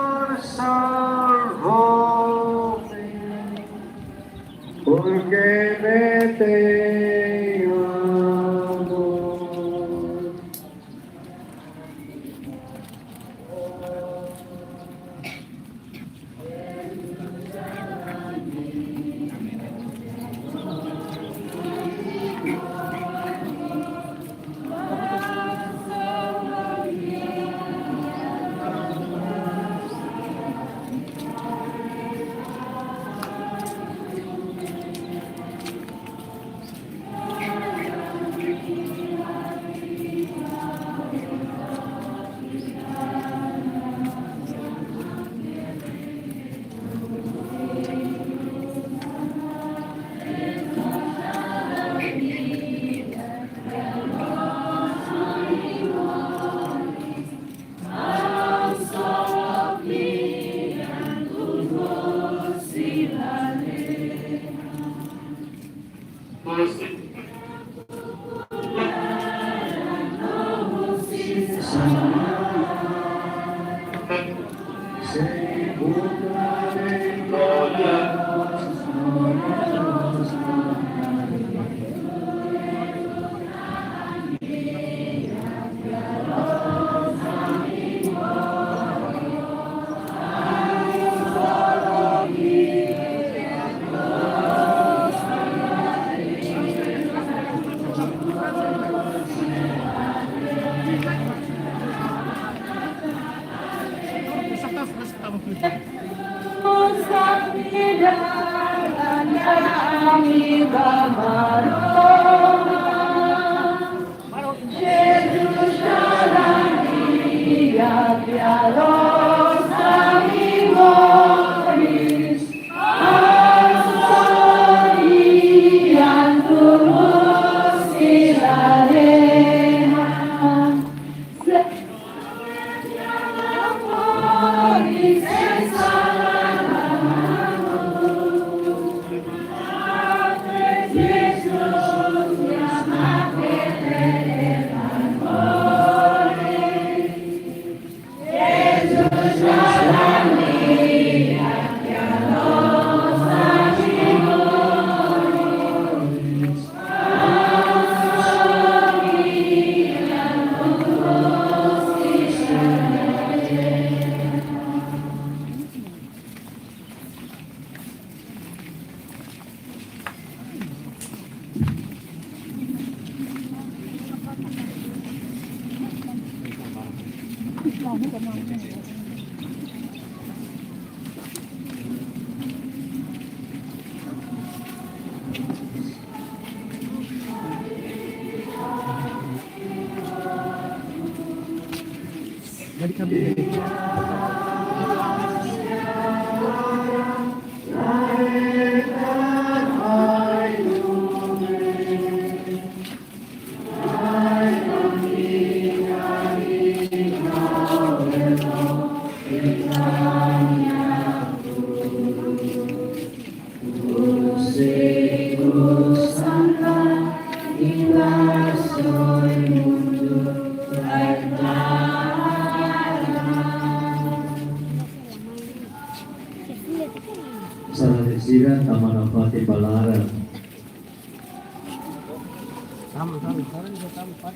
Sala sira tama nafatin ba laran.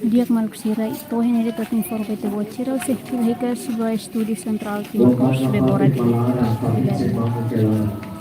Di'ak maluk sira, to'o iha ne'e de'it atu informa ba ita-boot sira, se fila hikas ba Estúdiu Sentrál Timor Post, Débora Dili. Obrigadu.